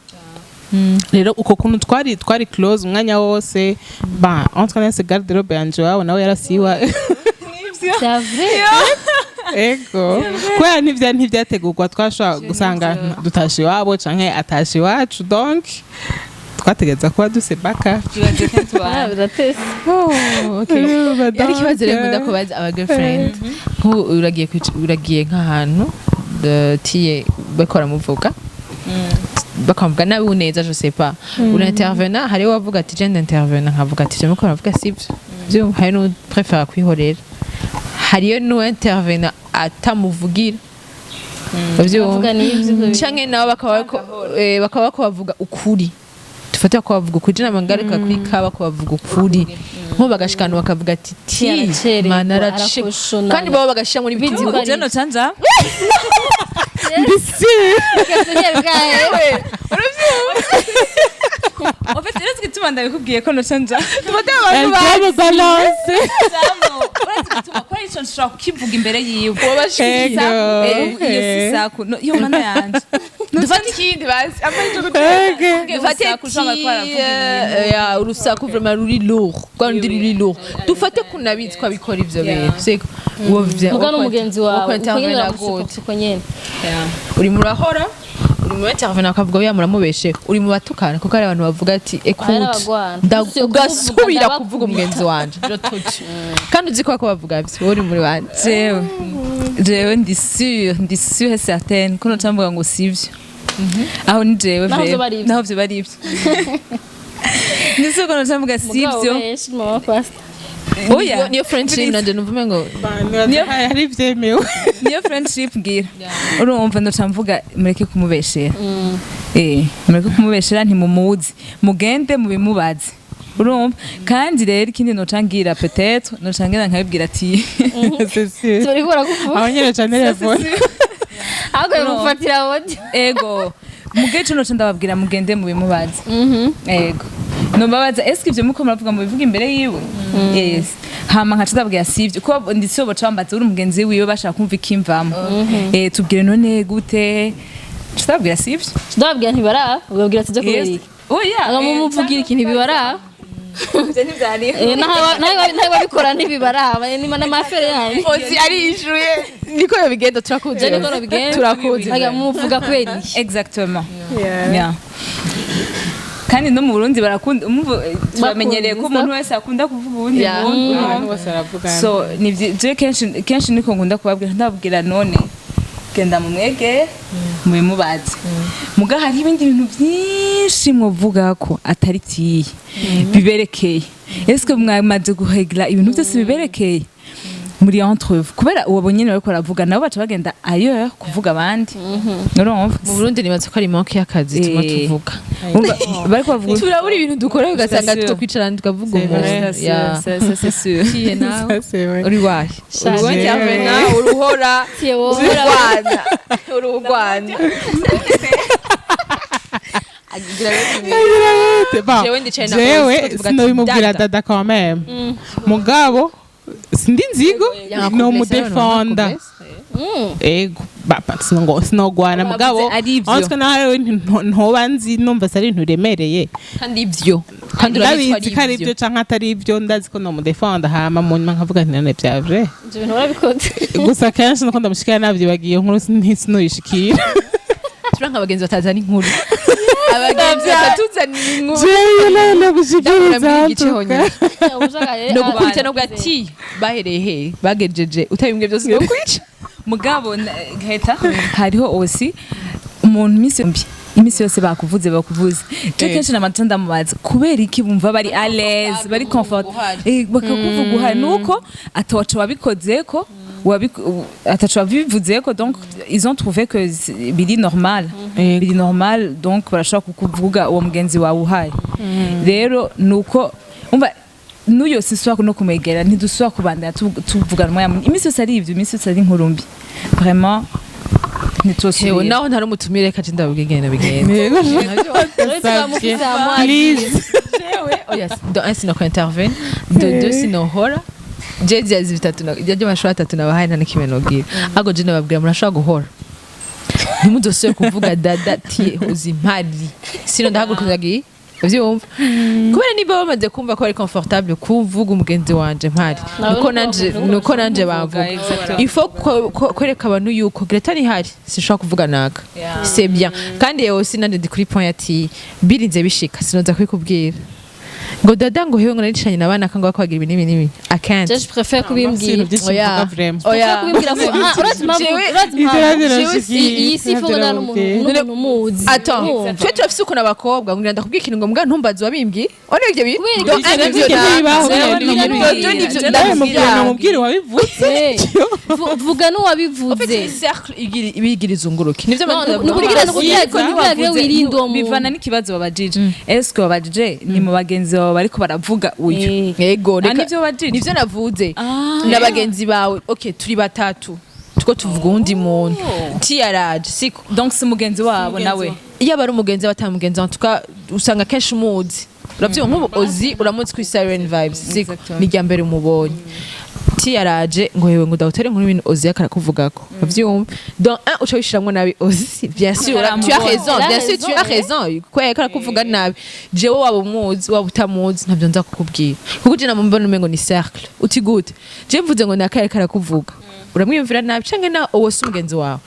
Rero uko kuntu twari close umwanya wose, ba en tout cas nese garde-robe yanje iwabo nawe yarasiwa. C'est vrai. Ego, kubera ntibyategurwa, twashobora gusanga dutashe iwabo canke atashe iwacu, donc twategereza kuba dusebaka. Tubaze ko tubana. Ah, biratese. Okay. Yari ikibazo rero nkunda kubaza aba girlfriend, nk'ubu uragiye uragiye nk'ahantu tiye bariko baramuvuga, bakamuvuga nabi uneza, je sais pas, uraintervena. Hariho wavuga ati je ndintervena, nkavuga ati ivyo muriko muravuga sivyo vyo, hari n'uprefera kwihorera, hariyo n'uintervena atamuvugira. Bavuga Uravyumva? n'ibyo. Canke nabo bakaba bariko bavuga ukuri, dufate ko bavuga ukuri, je nama ngaruka kuri kaba ko bavuga ukuri, nko bagashikana bakavuga ati ti Aracererwa, mana arace arakoshona. kandi babo bagashira muri Bizi bitu. ko ari- Je noca nja. Mbisi. Bwawe. En fait, rero igituma ndabikubwiye ko noca nja. Elle doit me balancer. Uretse igituma ko ari ico nshobora kukivuga imbere yiwe. Ego. Iyo si saku. No, iyo mana yanje. Dufate ikindi bazi. Ego. Dufate Urusaku ushobora kuba aravuga ti ya urusaku vraiment ruri lourd, rwa rundi ruri lourd, dufate kunabizi ko abikora ivyo bintu siko. Muga n'umugenzi wawe uko nyene gute uramusuka uko nyene. Uri murahora uri mu intervene akavuga ya muramubeshe, uri mu batukana, kuko hari abantu bavuga ati Hari écoute n'abagwana. Usubiye ugasubira kuvuga kuvuga umugenzi wanje je te tue, kandi uzi ko bavuga ivyo uri muri bande. Jewe. Jewe ndi sûre, ndi sûre et certaine ko noca mvuga ngo sivyo. Aho ni jewe. Naho Vraiment. vyoba ari ivyo. Naho vyoba ari ivyo, ndi sûre ko noca mvuga Mugabo sivyo. benshi mama pastor. Oya. Niyo friendship nanje numva ngo Hari ibyemewe. Niyo friendship ngira, urumva, ndoca mvuga mureke kumubeshera, mureke kumubeshera, ntimumuzi, mugende mubimubaze, urumva. Kandi rero ikindi noca ngira, peut-être noca ngira nkabibwira ati C'est sûr. Turi barakuvuga. Aho nyene ca telefone. Ahubwo bimufatira audio. Ego, muge ico noca ndababwira, mugende mubimubaze. Ego, nobabaza: "Eske ivyo muko muravuga mubivuga imbere yiwe?" Yes. Hama nkaca ndababwira sivyo, kuko ndetse baca bambaza uri umugenzi wiwe, bashaka kumva ikimvamo, tubwire none gute. Nca ndababwira sivyo. Ndababwira ntibaraba, ubabwira ati byo kubera Yes. iki? Oya. Ngo mumuvugira ikintu bibaraba. Ivyo ntivyariho. Naho babikora ntibibaraba, ni n'amafere yanyu. Ozi arishuye, niko yobigenda, turakuzi. Je niko nobigenza. Turakuzi. Aga mumuvuga kubera iki? Exactement. Yeah. Kandi no mu Burundi barakunda turamenyereye ko umuntu wese akunda kuvuga uwundi muntu. Abantu bose baravugana. So je kenshi kenshi niko nkunda kubabwira, ndababwira none genda mumwege mubimubaze. Muga hari ibindi bintu byinshi mwovuga ko atari tiye biberekeye. Eske mwamaze guhegera ibintu byose biberekeye muri entre vous? Kubera uwo nyene bariko baravuga nabo baca bagenda ailleurs kuvuga abandi, urumva. Mu Burundi nibaza ko ari manque y'akazi tuma tuvuga. Urumva, bariko bavuga. Turabura ibintu dukora, ugasanga C'est sûr. tukwicarana tukavuga C'est vrai. umuntu. Ça, ça, c'est sûr. Tiye nawe. Ça, c'est vrai. Uri wahe? Shaje. Uri intervenant, uruhora. Tiye wowe. Ururwana, ururwana. Agira Bon, Jewe ndicaye na jewe Ozi, tuvuga ati, sinobimubwira. Dada. Dada quand même, mugabo sindi nzigo, nomudefenda. Ego bapa, sinogwana mugabo. Ari ivyo. En tout cas, nawe ntoba nzi, numva ari ibintu biremereye. Kandi ivyo, kandi urabizi. Ndabizi ko ari ibyo canke atari ibyo, ndazi ko nomudefenda, hama mu nyuma nkavuga nti none vya vrai. Ibyo bintu warabikoze. Gusa kenshi nuko ndamushikira navyibagiye, inkuru sinuyishikira. Turanka abagenzi batazana inkuru, abagenzi batatuzanira inkuru. Jewe nayo nagushikiriza. Ndabwira igice honyine. Ushaka rero No gukubita abantu no bwa ati bahereye he bagejeje utabimbwe byose no kwica. Mugabo Greta, hariho aussi umuntu iminsi mbi, iminsi yose bakuvuze bakuvuze. Je kenshi namata ndamubaza kubera iki bumva bari à l'aise, bari confort, bakakuvuga uhari, nuko atawaco wabikozeko, ataco wabivuzeko, donc ils ont trouvé que biri normal, biri normal, donc barashobora kukuvuga uwo mugenzi wawe uhari. Rero nuko umva n'uyo sisubira no kumwegera, ntidusubira kubandanya tuvugana umwanya munini. Iminsi yose ari ivyo, iminsi yose ari inkuru mbi, vraiment Hewe. ntitosubira. Naho ntari umutumire, reka je ndababwira ingene bigenda. Please. Oya, de un, sinoko intervene, de deux, sinohora. Je ziyazi bitatu ryo mashuri atatu nabahaye, nta n'ikimwe nogira. Ahubwo je nababwira murashobora guhora, ntimuzosubire kuvuga dada ti uzi mpari, sino ndahaguruka ndagiye, uvyumva? Kubera niba bamaze kumva ko ari confortable kuvuga umugenzi wanje mpari, nuko nanje bamvuga. Il faut kwereka abantu yuko Greta ntihari sinshobora kuvuga naka, c'est bien. Kandi yewe aussi nanje ndi kuri point ati birinze bishika sinoza kubikubwira ngo dada ngo hewe ngo naricanye n'abana kangwa kwagira ibi n'ibi n'ibi, I can't. Je préfère kubimbwira. Ibintu byinshi Oya. mvuga vraiment. Oya. Kubimbwira ko urazi impamvu, urazi impamvu. Iyi si ifunga n'umuntu umuzi. Attends, Urumva? twe turafise ukuntu abakobwa ngira ndakubwira ikintu ngo mbwa ntumbaze wabimbwiye one ibyo bintu. Kubera Donc, iki? un, nivyo Ibyo ntibibaho, Deux, deux, nivyo Nawe mubwira, ndakubwira. namubwira wabivuze. Vuga En fait, n'uwabivuze. ni cercle ibigira izunguruke, nivyo. No, ni ukugira ngo kugira ngo wirinde uwo muntu. Bivana n'ikibazo babajije. Eske babajije ni mu bagenzi bawe bariko baravuga uyu? Yego. Ah, Reka nivyo wabajije? Nivyo navuze. Ah. Na bagenzi bawe, okay, turi batatu tuko tuvuga uwundi muntu tiyaraje, siko? Donc si mugenzi wabo nawe. Iyo aba ari umugenzi aba atari umugenzi, en tout cas usanga kenshi umuzi, urabyumva, nk'ubu Ozi uramutse kuri Siren Vibes, siko? Exactement. Ni irya mbere umubonye tiyaraje ngo hewe ngo ndawutere inkuru ibintu Ozi akarakuvugako, urabyumva? Donc un, uca wishiramwo nabi Ozi, bien sûr tu as raison. Il a Bien sûr tu as raison, kubera ko arakuvuga nabi. Jewe waba umuzi waba utamuzi ntabyo nza kukubwira, kuko je namubona umengo ni cercle uti gute. Je mvuze ngo nakaye karakuvuga, uramwiyumvira nabi, canke na uwo si umugenzi wawe,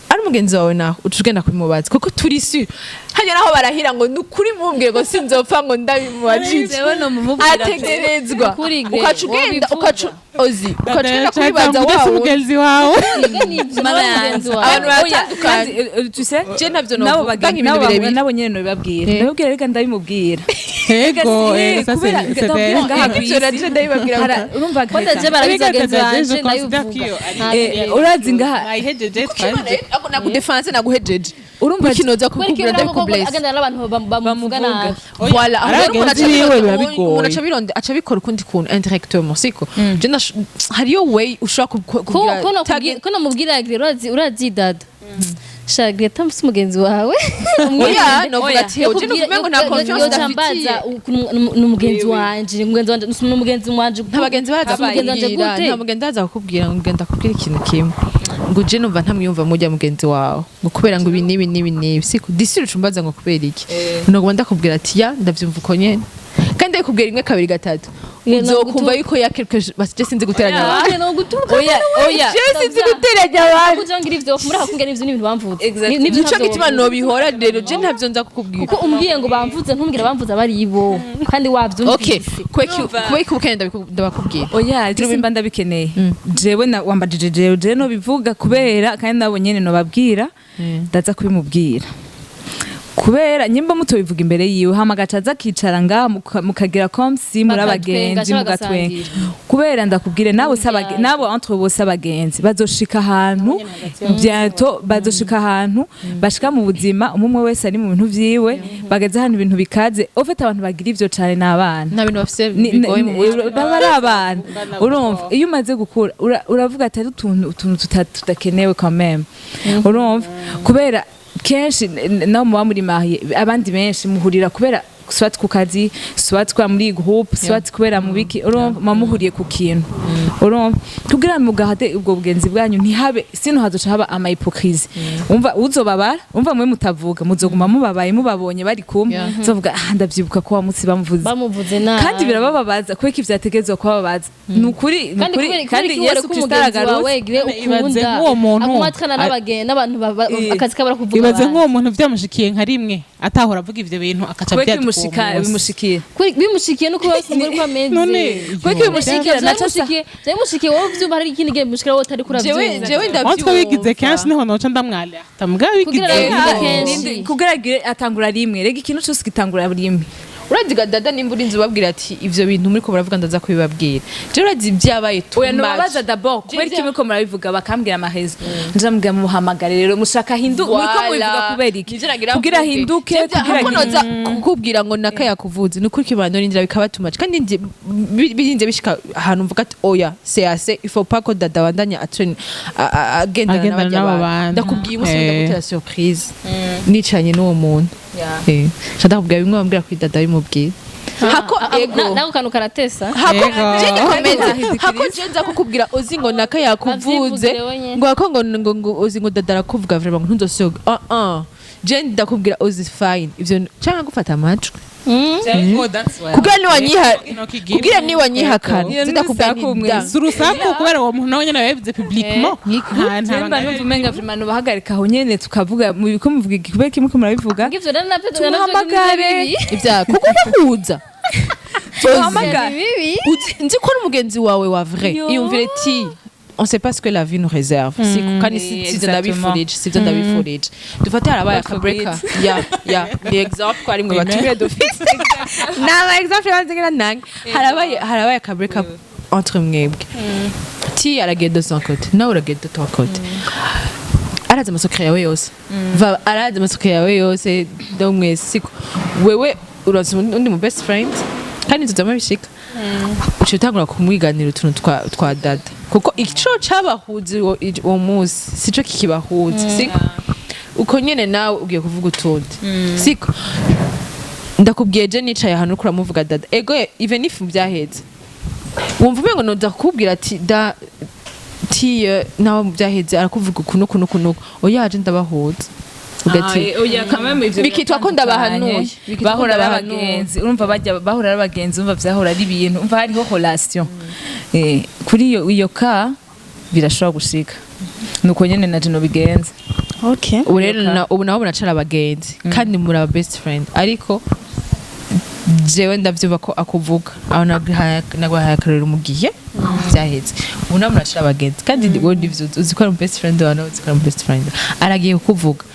ari Ari umugenzi wawe naho uca ugenda kubimubaza, kuko turi sûr hajya naho barahira ngo nukuri mumbwire ngo sinzopfa ngo ndabimubajije. Jewe nomumubwira. Ategerezwa. Ukuri gre, ukaca ugenda, wobivuga. ukaca ozi, ukaca ugenda kubibaza wa wundi. Mugenzi wawe. Mana yanjye. Abantu Oya, baratandukanye. kandi, tu sais, Je ntavyo nabo novuga, bagenzi nk'ibintu nabo birebire. nabo nyene nobibabwira, ndababwira, reka ndabimubwira. Ego, Eh, ça kubera c'est ndababwira ngaha ku Ivyo isi. naje ndabibabwira. Urumva Kwanza Greta? je barabizi bagenzi Greta, banje, je considère ndabivuga. qu'il Nta- Urazi ngaha nayihejeje. Nagudéfense, naguhejeje. Urumva kinoza Kubera ko kukubwira, ndabikubless. agendana n'abantu bamuvuga Bamuvuga. nabi. Voilà, aho rero umuntu Abagenzi biwe biba bigoye. umuntu aca abikora ukundi kuntu indirectement, siko? Je hariyo way ushobora kugira Ko namubwira Greta, urazi dada sha Greta, mfise umugenzi wawe. Oya, novuga ati hewe je nukuvuga ngo nta confiance ndafitiye. Ni umugenzi wanje, ni umugenzi wanje, ni umugenzi wanje. Nta bagenzi baraza Si umugenzi wanje kukubwira gute? Nta mugenzi araza kukubwira ngo ngenda kubwira ikintu kimwe, ngo je numva ntamwiyumva mujya mugenzi wawe, ngo kubera ngo ibi n'ibi n'ibi n'ibi, siko? Disi ucumbaza ngo kubera iki, noguma ndakubwira ati ya ndavyumva uko nyene, kandi ndabikubwira rimwe, kabiri, gatatu, uzokumva yuko ya quelque basi je sinzi guteranya abantu. Oya, no gutuka. Oya, oya. Je sinzi guteranya abantu. Kugira ngo ivyo muri hakungera ivyo n'ibintu bamvuze. Exactly. Nivyo Nico ntavyo gituma wovuga. nobihora rero, je ntavyo nza kukubwira. Kuko umbwiye ngo bamvuze, ntumbwire bamvuze abari bo kandi wavyumvise. Okay, kweki ubukene ndabakubwira. Oya, je simba ndabikeneye. Jewe na wambajije jewe, je no bivuga kubera kandi nabo nyene nobabwira, ndaza kubimubwira kubera nyimba mutobivuga imbere yiwe, hama agaca aza akicara ngaha, mukagira comme si muri Bakatwenga, abagenzi canke mugatwenga. bagasangira. Kubera ndakubwire, nabo si nabo entre bose abagenzi bazoshika ahantu bientôt, bazoshika ahantu bashika mu buzima umwe wese ari mu bintu vyiwe, bageze ahantu ibintu bikaze. Au fait, abantu bagira ivyo cane n'abana. Nta bintu bafise bigoye mu mutwe. Baba ari abana. Urumva iyo umaze gukura uravuga ati ari utuntu tudakenewe quand même. Urumva kubera kenshi naho muba muri marié, abandi benshi muhurira kubera soit ku kazi, soit kwa muri groupe, soit kubera mu biki. Urumva muba muhuriye ku kintu. Urumva kugira ngo mugahate ubwo bugenzi bwanyu ntihabe, sino hazoca haba ama hypocrisie. Umva uzobabara, umva mwe mutavuga, muzoguma mubabaye mubabonye bari kumwe. Uzovuga: "Ah, ndavyibuka ko wa munsi bamuvuze." Bamuvuze nabi. Kandi birabababaza kubera ko ivyategerezwa kubababaza, ni ukuri, ni Kandi ukuri. kandi Kandi Yesu Kristo aragarutse. wawe gire Ibaze ukunda nk'uwo muntu aguma atwana n'abantu akazi kabara kuvuga Ibaze abandi. nk'uwo muntu vyamushikiye nka rimwe, atahora avuga ivyo bintu, akaca Kubera ko avyandika uwo munsi. bimushikiye. Bimushikiye nuko bose ko ameze. None Kubera ko bimushikiye naco Bimushikiye wowe uvyumva, hari ikindi gihe bimushikira wowe utari Jewe kuravyumva. jewe Watwe bigize ndavyumva. kenshi niho noca ndamwalerta mbwa bigize. Kugira ngo bigize kenshi. Kugira agire atangura rimwe, rega ikintu cose gitangura rimwe. Uraziga dada, nimba urinze ubabwira ati ivyo bintu muriko muravuga ndaza kubibabwira, jewe urazi vyabaye too Oya, much. nubabaza d'abord kubera iki muriko murabivuga, bakambwira amahezo, nja muhamagare rero mushaka hindu, muriko mubivuga kubera iki, Nivyo nagira kugira mvuge. hinduke, Jewe kugira hamwe noza kukubwira ngo naka yakuvuze, ni ukuri kibano nindira bikaba too much, kandi birinze bishika ahantu mvuga ati oya, c'est assez, il faut pas ko dada bandanya agendana Agendana n'abarya n'abo bantu. bantu. Ndakubwiye umunsi ndagutera surprise nicaranye n'uwo muntu. Nca ndakubwira bimwe bambwira kuri dada, bimubwira hako ego. Nako kantu karatesa. Hako Ego. je ndakomeza, hako je nza kukubwira uzi ngo naka yakuvuze. Avyivugire wenyene. Ngo hako ngo uzi ngo dada arakuvuga vraiment, ngo ntuzosiga. Ah ah, je ndakubwira uzi fine ivyo cyangwa gufata amajwi kugira niwanyihakana Iyo ni ndakubwira urusaku nti da. mwese. Si urusaku kubera uwo muntu nawe nyene yabivuze publiquement. Nta Jemba banga. numva umenga vraiment nubahagarika aho nyene tukavuga mu biko muvuga iki, kubera iki muriko murabivuga. Ngivyo rero navyo Tumuhamagare. Ibya kuko ubahuza. Tumuhamagare. Bibi. Nzi ko n'umugenzi wawe wa vrai. Yo. Iyumvire ti on sait pas ce que la vie nous réserve, si kandi sivyo ndabifurije, sivyo ndabifurije. Dufate harabaye God aka breaker, forbid. ya ni exemple ko ari mwe batumire d'office nama exemple banze ngira nange harabaye aka break up entre mwebwe, ti aragenda de son côté, nawe uragenda de ton côté, arazi amasokero yawe yose, va arazi amasokero yawe yose, donc mwese siko wewe urazi undi mu best friend, kandi tuzama bishika uciye utangura kumwiganira utuntu twa dada, kuko ico cabahuza uwo munsi sico kikibahuza, siko? Uko nyene nawe ugiye kuvuga utundi, siko? Ndakubwiye je nicaye ahantu uriko uramuvuga dada, ego, even if byaheze wumva umengo noza kukubwira ati da tiye nawe byaheze arakuvuga uku nuku nuku nuku, oya je ndabahuza. Ugati Oya, quand même ivyo Bikitwa ko ndabahanuye. Bikitwa ko Bahora ari ndabahanuye. abagenzi, urumva bajya bahora ari abagenzi, urumva vyahora ari ibintu, umva hariho relation. Kuri iyo ka birashobora gushika, nuko nyene naje nobigenza. Okay. Ubu rero ubu naho munacara abagenzi kandi muri aba best friend, ariko jewe ndavyumva ko akuvuga aho. Naguhaye akarorero mu gihe vyaheze. Ubu naho muracara abagenzi kandi wowe nivyo uzi ko ari umu best friend wawe, nawe uzi ko ari umu best friend, aragiye kukuvuga,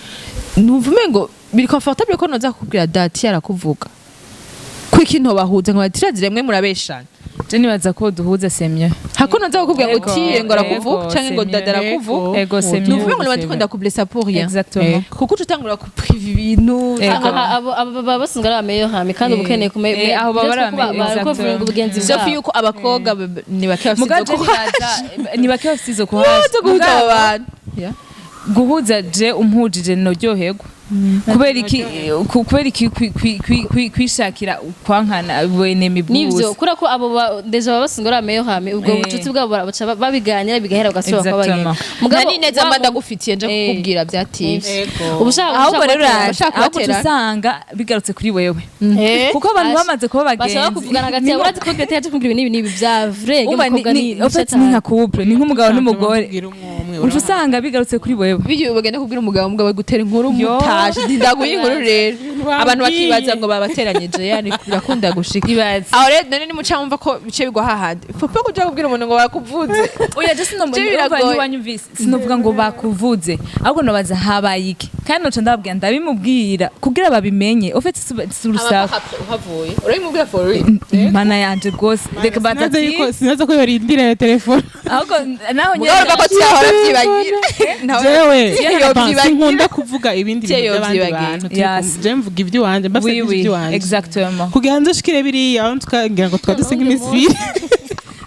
numva umengo biri comfortable ko noza kukubwira dati yarakuvuga, ko ikintu bahuza ngo batirazire mwe murabeshana. Je nibaza ko duhuza, c'est mieux. Hako noza kukubwira ngo Ego, tiye ngo arakuvuga ego, canke ngo c'est dada mieux. arakuvuga, Ego, c'est mieux. nuvuga ngo niba ndiko ndakublessa pour rien. Exactement. Kuko uca utangura kupriva ibintu. Ego. Aha, abo baba basanzwe ari abameilleur ami kandi uba ukeneye kumenya Aho baba ari abameilleur, exactement. ubugenzi Sauf bwabo. yuko abakobwa ni bake bafite Mugabo izo je nibaza ni bake bafite izo courage zo guhuza abo bantu. Yeah. Guhuza, je umpujije noryoherwa. Kubera iki? Kubera iki kwishakira kwankana wenemi Nivyo, bwose? kubera ko abo déjà baba basanzwe ari abameilleur ami, ubwo bucuti bwabo baca babiganira bigahera, bagasubira kuba Exactement. bagenzi. Mugabo Nari neza wa mba ndagufitiye nje kukubwira byativye. Uba ushaka Ahubwo rero kubatera. uraje Bashaka ahubwo uca kubatera. usanga bigarutse kuri wewe, kuko abantu bamaze kuba abagenzi. Bashaka kuvugana hagati yabo, urazi ko Greta yaje kumbwira ibi n'ibi n'ibi bya vrai. Umva, Umukobwa en fait, ni nka couple, ni nk'umugabo n'umugore, uca usanga bigarutse kuri wewe. Bigiye bagenda kubwira umugabo, umugabo ari gutera inkuru, Yo. mutaje ndaguye inkuru, rero abantu bakibaza ngo babateranyije, yani birakunda gushika. Ibaze. Aho rero none nimuca wumva ko bice bigwa hahandi papa kuja kubwira umuntu ngo bakuvuze. Oya, je sino Je biragoye. Ntiwanyumvise, sinovuga ngo bakuvuze, ahubwo nobaza habaye iki, kandi noca ndababwira, ndabimubwira kugira babimenye. En fait, si urusaku. Uhavuye urabimubwira for real? Mana yanje rwose, reka batati. Sinaza ko yorindira iyo telefone. Ahubwo naho Mugabo urumva ko tuyahora vyibagira. Jewe Tiye bon, sinkunda kuvuga ibindi Tiye bintu by'abandi yovyibagira. bantu. Yes. Je mvuga iby'iwanje, mbafite Oui, oui, iby'iwanje exactement. kugira ngo nzoshikire biriya aho ngira ngo twaba dusenga iminsi 2.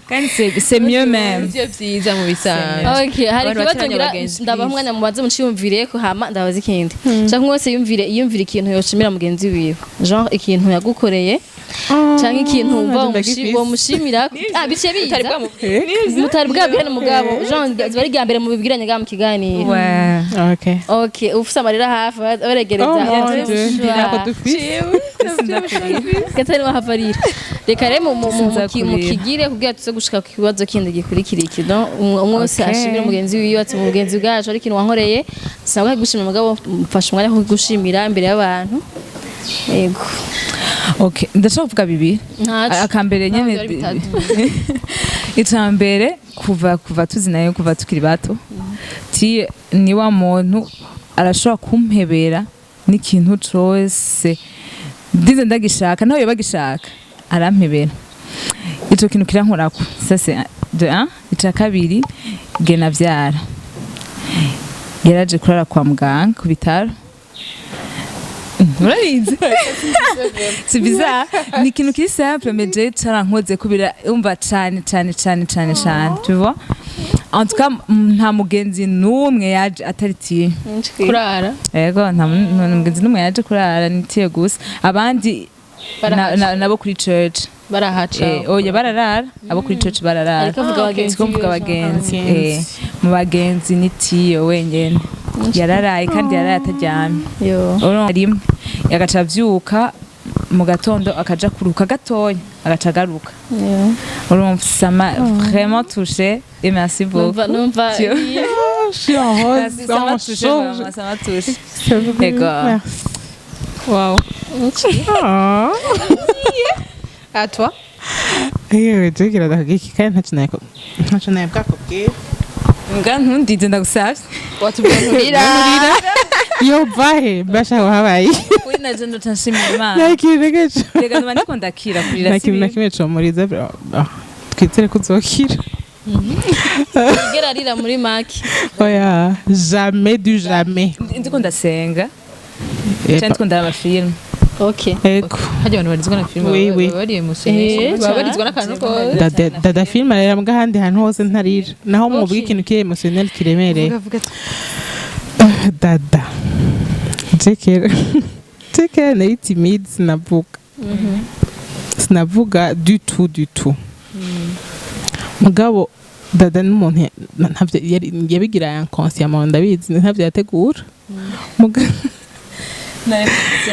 Kandi c'est mieux même. Ivyo vyiza mu bisanzwe. Okay, hari Abantu ikibazo bateranya ngira abagenzi, ndabaha please. umwanya mubanze muciyumvire ko, hama ndabaza ikindi. Canke umwe wese yumvire ikintu yoshimira mugenzi wiwe. Genre ikintu yagukoreye canke ikintu wumva womushimira. Ah, biciye biza. Utari bwamubwire. Mutari bwabwirane, mugabo genre ziba ari irya mbere mubibwiranye ngaha mu kiganiro. Ouais. Okay. Okay, ufise amarira hafi baregereza. Oh mon Dieu, ntako dufise. Gatari wahavarira. Reka rero Sinzakurira. mukigire kugira tuze gushika ku kibazo kindi gikurikira iki. Donc umwe wese Okay. ashimira mugenzi wiwe, ati mu mugenzi bwacu ari ikintu wankoreye sinabwo gushimira, mugabo mfashe umwanya wo kugushimira imbere y'abantu. Yego. Okay, ndashaka kuvuga bibiri. Ntaco. Akambere nyene, byari bitatu. Icambere, kuva tuzinaye, kuva tukiri bato, ti ni wa muntu arashobora kumpebera n'ikintu cose ndize ndagishaka, naho yoba agishaka arampebera. Ico kintu kirankorako, ça c'est de un. Ica kabiri, gena vyara yaraje kurara kwa muganga ku bitaro. Murabizi, c'est bizarre, ni ikintu kiri simple, mais je carankoze kubira umva cane cane cane cane cane, tu vois. En tout cas, nta mugenzi n'umwe yaje atari tiye. Kurara. Yego, nta mugenzi n'umwe yaje kurara, ni tiye gusa. Abandi nabo kuri church. Barahaca. Oya, bararara, abo kuri church bararara. Ariko avuga abagenzi Siko mvuga biwe. abagenzi. Mu bagenzi ni tiyo wenyene yararaye, kandi yararaye ataryamye. Yo. Urumva, rimwe agaca avyuka mu gatondo, akaja kuruhuka gatonya, agaca agaruka. Yo. Urumva, ça m'a vraiment touché et merci beaucoup. Numva Dieu. Je suis en rose, Merci, ça m'a en touché chaud. vraiment, ça m'a touché. Ego. Merci. Wow. Oh. À toi. Yewe, jewe ndakubwira kandi ntacyo nayo bwakubwira. Mbwa ntundize, ndagusavye. Watubwira nturira. Yo vahe mbasha wahabaye. Kuri naje ndoca nshimira Imana. Nta kintu na kimwe Reka numa ndiko ndakira, kurira nta si kintu na bibi. kimwe comuriza. Ah, twizere ko uzokira. Igera arira muri make. Oya, jamais du jamais. Ndiko ndasenga canke ndiko ndaraba film. Okay. Ego. Harya abantu barizwa na filime Oui, oui. baba bari émotionnés, baba barizwa n'akantu kose. Dada, dada film arera, mbwa ahandi hantu hose ntarira, naho mwuvuga ikintu kiri émotionnel kiremereye. Vuga, vuga. Dada jekera nari timide, sinavuga du tout du tout. Mugabo dada n'umuntu ntavyo yabigira inconsciemment, ndabizi ntavyo yategura.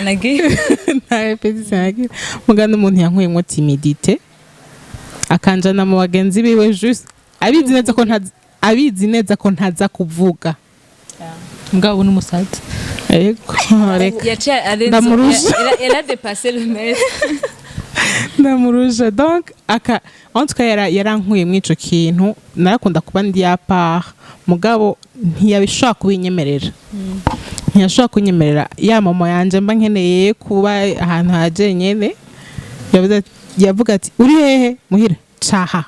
Nagiye. Nta répétition yagira. Muga n'umuntu yankuyemwo timidité, akanjana mu bagenzi biwe juste abizi neza ko ntaza kuvuga. Mugabo n'umusazi. Ego, reka. Yaciye arenza. Ndamurusha. Elle a dépassé le maître. Ndamurusha. Donc aka, en tout cas, yarankuye muri ico kintu. Narakunda kuba ndi à part, mugabo ntiyabishobora kubinyemerera, ntiyashobora kunyemerera ya mama yanje mba nkeneye kuba ahantu ha jenyene. Yavuga ati: "Uri hehe muhira? Caha,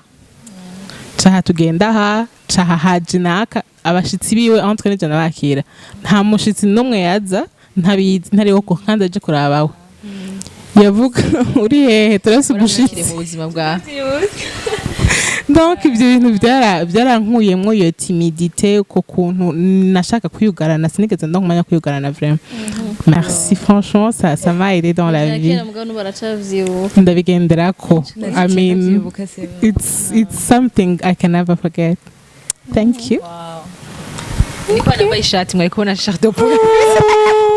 caha, tugenda aha, caha haje naka." Abashitsi biwe entre nije nabakira. Nta mushitsi n'umwe yaza ntabizi, ntariho ko kandi aje kurabawe. Yavuga: "Uri hehe? Turase Uramwakire umushitsi." mu buzima bwawe. Donc ibyo bintu byarankuyemwo iyo timidité, uko kuntu nashaka kwiyugarana. Sinigeze ndonka umwanya wo kwiyugarana. Vraiment merci, franchement, ça m'a aidé dans la vie. Kera, mugabo n'ubu aracavyibuka. Ndabigenderako. I mean, Ndavyibuka, c'est vrai. it's something I can never forget. Thank you. Niko nambaye ishati, mwari kubona chair de poule.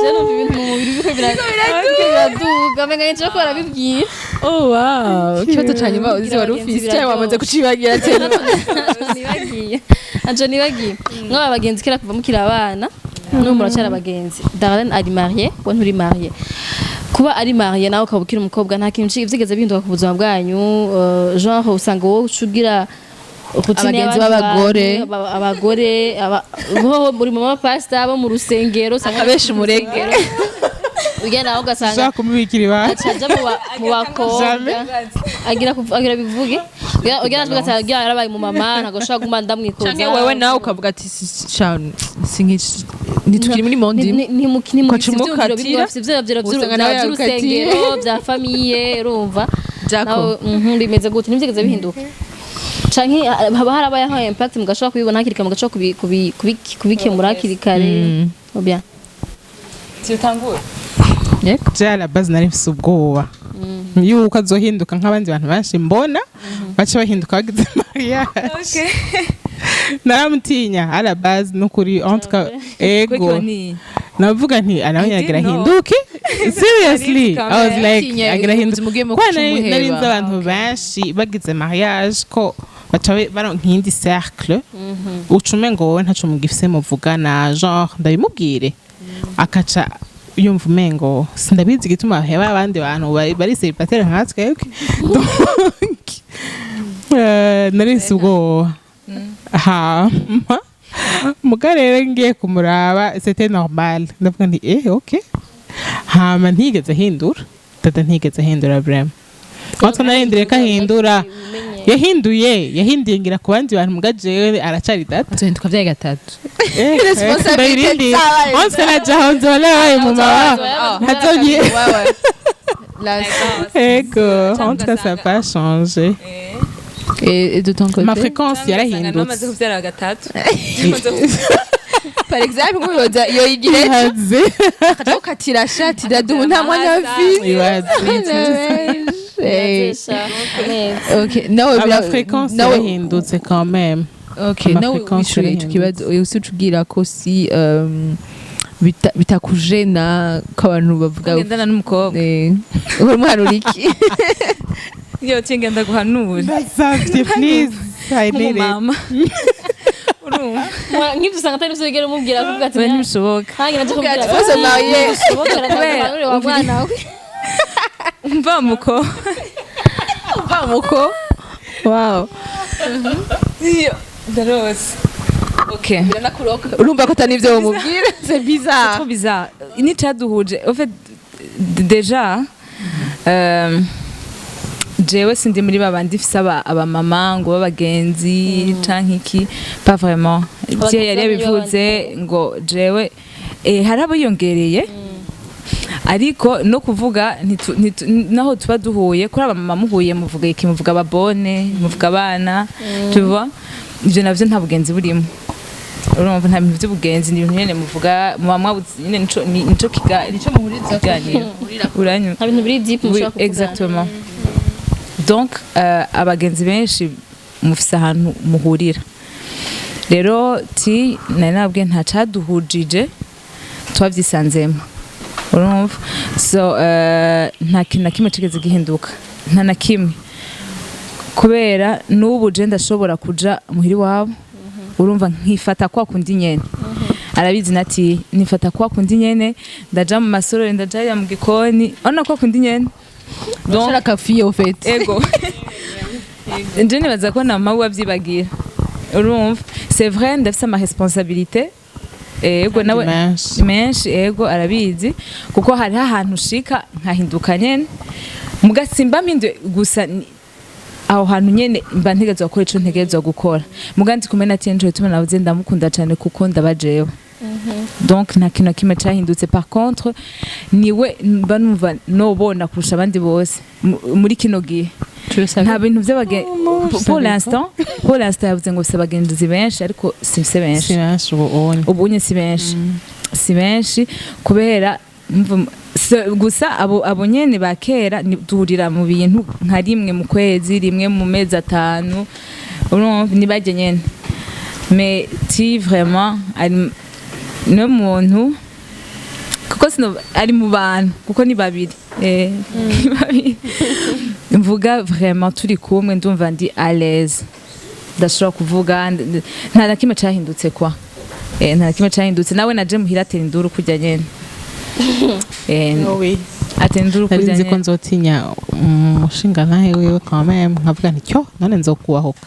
Je numva ibintu mu mubiri biriko biraduga, menga nje ko barabibwira. Oh wow, ikibazo ca nyuma uzi wari ufise cyangwa wamaze kucibagira tena? Nibagiye anje, nibagiye. Mwaba abagenzi kera kuva mukiri abana, n'ubu muracyari abagenzi. Darlene ari mariée, we nturi mariée. Kuba ari mariée nawe ukaba ukiri umukobwa, nta kintu vyigeze bihinduka ku buzima bwanyu? Genre usanga wowe uca ugira routine Abagenzi y'abandi b'abagore. bantu, abagore bo muri mama pastor bo mu rusengero, usanga Akabesha umurege. ugenda nawe ugasanga Ushaka kumubikira ibanga. aca aja mu bakobwa. Jamais. Agira bivuge, ugira natwe ugasanga agira yarabaye mu mama, ntabwo ashobora kuguma ndamwikoza. Canke wewe nawe ukavuga ati: "Sinkici, ntitukiri muri monde imwe." Ntimufise Ukaca ivyiyumviro bimwe, umukatira, bafise ivyiyumviro usanga nawe vy'urusengero, bya famille, urumva. Jaco. Nawe, bimeze gute? Ntivyigeze bihinduka canke haba harabayeho impact mugashobora kubibona hakiri kare, mugashobora kubikemura hakiri kare ou bien? Tutangure. Yego. Je, à la base, nari mfise ubwoba yuko azohinduka nk'abandi bantu benshi mbona baca bahinduka bagize mariage. Naramutinya à la base, nukuri, en tout cas. Ego, navuga nti anawe I yagira didn't know. ahinduke. Seriously, I was like, Utinya agira ahinduke. ubuzima ugiyemo Kuko kuca umuheba. nari nzi abantu benshi bagize mariage ko baca baronka iyindi cercle, ucume ngo wowe ntaco mugifise muvugana. Genre ndabimubwire akaca yumva umengo sindabizi igituma baheba abandi bantu bari célibataire nka twebwe. Donc nari nfise ubwoba. Hama muga rero ngiye kumuraba, c'était normal. Ndavuga nti: "Eh, ok." Hama ntigeze ahindura. Dada ntigeze ahindura, vraiment. Watwe narindiriye ko ahindura, yahinduye ngira ku bandi bantu, muga jewe aracari data. Azohinduka vyaye gatatu. Responsabilité. Ndayirindiriye. Onse najaho nzoba nabaye mu mama ntazonye. Ego, en tout cas, ça n'a pas changé. Et de ton côté? Ma fréquence Namaze yarahindutse. kuvyara gatatu. Par exemple, nk'ubibaza iyo yigira ejo Ibaze. akaja gukatira shati, dada ubu nta mwanya afise. Ibaze. Ok, nawe Ama fréquence nawe yarahindutse quand même. Ok, Ama nawe fréquence wishuye ico yarahindutse. kibazo, usi ucubwira ko si bitakujena ko abantu bavuga Ngendana n'umukobwa. Uramuhanura iki? Iyo ngenda guhanura. Ndasavye, please, I need it. Nk'umumama. Urumva? Nk'ibyo usanga atari byo wigera umubwira, kuvuga ati Oya, ntibishoboka. nkange naje kubwira Ati, "Faut se marier." Kubera wa mwana we. Mva muko. Uva muko, wow. Iyo ndarose. Okay. Urumva ko atari ivyo wamubwira, c'est bizarre. Trop bizarre. N'icaduhuje, en fait, déjà jewe sindi muri babandi ifise abamama ngo b'abagenzi canke iki, pas vraiment. Je yari yabivuze ngo jewe hari abayongereye, ariko no kuvuga naho tuba duhuye kuri abamama, muhuye muvuga iki? Muvuga ababone, muvuga abana, tu vois? Ivyo navyo nta bugenzi burimo, urumva? Nta bintu by'ubugenzi, ni ibintu nyene muvuga muba mwabuze nyene, nico nico kiganiro uranyumva? Nta bintu biri deep Oui, mushobora kuvugana. Exactement. Donc abagenzi benshi mufise ahantu muhurira. Rero ti nari nabwiye nta caduhujije, twavyisanzemo, urumva? So nta kintu na kimwe cigeze gihinduka, nta na kimwe, kubera n'ubu je ndashobora kuja muhira iwabo, urumva, nkifata kwa kundi nyene. Arabizi nati nifata kwa kundi nyene, ndaja mu masorori, ndaja hariya mu gikoni, urabona kwa kundi nyene. Donc Shara kafiye au fait. Ego, nje nibaza ko na mama we avyibagira. Urumva, c'est vrai, ndafise ama responsabilité, ego, nawe Menshi. Menshi, ego, arabizi, kuko hariho ahantu ushika nkahinduka nyene, muga simba mpinduye gusa aho hantu nyene mba ntegerezwa gukora ico ntegerezwa gukora. Muga ndi kumwe na Tienjo, bituma navuze ndamukunda cane, kuko ndaba jewe. Donc nta kintu na kimwe cahindutse. Par contre, niwe mba numva nobona kurusha abandi bose muri kino gihe. Nta bintu vy'abagenzi pour l'instant. Pour l'instant yavuze ngo bifise abagenzi benshi, ariko simfise benshi. Si benshi ubu unye. Ubu unye si benshi, si benshi, kubera gusa abo nyene ba kera duhurira mu bintu nka rimwe mu kwezi, rimwe mu mezi 5, urumva nibajye nyene. Mais ti vraiment ari no muntu, kuko sino ari mu bantu, kuko ni babiri, ni babiri mvuga vraiment turi kumwe ndumva ndi à l'aise, ndashobora kuvuga, nta na kimwe cahindutse kwa, nta na kimwe cahindutse. Nawe naje muhira atera induru kurya nyene, atera induru Nari kurya nzi ko nyene. nzotinya umushinga ntahe wiwe quand même, nkavuga nti cyo none nzokubahuka.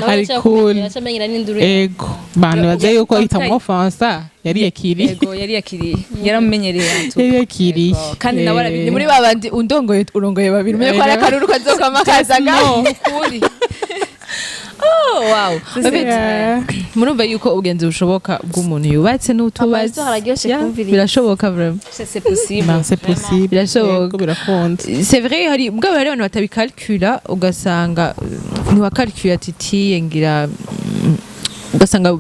Ari cool. Acamenyera n'induru. Ego, bantu baze yuko En tout cas- itamuofansa, yari yakiriye. Ego, yari yakiriye, yaramumenyereye en tout cas. Yari yakiriye. Ego. Kandi nawe arabizi. Ni muri babandi undongoye, urongoye babiri, umenye ko hari akaruru kazokama kazaga. Ukuri. Oh wow. C'est En fait, murumva yuko ubugenzi bushoboka bw'umuntu yubatse n'utubatse. Amaso araryoshe Yeah, kumviriza. birashoboka vraiment. C'est possible. Ben, c'est possible. Birashoboka. Ego, birakunda. C'est vrai, hari mugabo hari abantu batabikalcula, ugasanga ntiwakalcula ati tiye ngira, ugasanga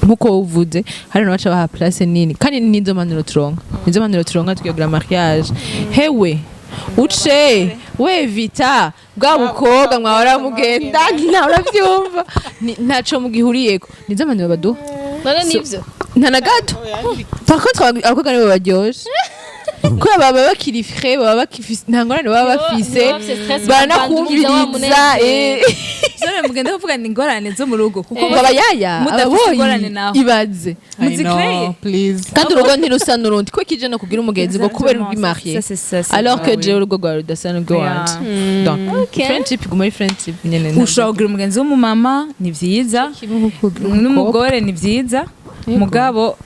nkuko uvuze hari abantu baca baha place nini. Kandi nizo mpanuro turonka, nizo mpanuro turonka tukigira mariage: hewe uce wevita bwa bukobwa mwahora mugendana, uravyumva? Ntaco mugihuriyeko. Nizo mpanuro baduha. None nivyo? Nta na gato. Par contre, abakobwa nibo baryoshe, kubera baba bakiri frais, baba bakifise, nta ngorane baba bafise. Nibo bafise stress, baranakumviriza. babandukiza wa munezero. Zone mugende kuvuga ni ingorane zo mu rugo, kuko Ngo abayaya mudafise ababoyi ingorane naho. ibaze. I know, Muzicreye. please. Kandi urugo ntirusa n'urundi, ko kije no kugira umugenzi ngo kubera uri marié Ça, c'est ça, c'est alors que vrai. jewe urugo rwawe rudasa n'urw'iwanje. Donc Okay. friendship iguma ari friendship nyene. Ushobora kugira umugenzi w'umumama, ni vyiza, n'umugore ni vyiza, mugabo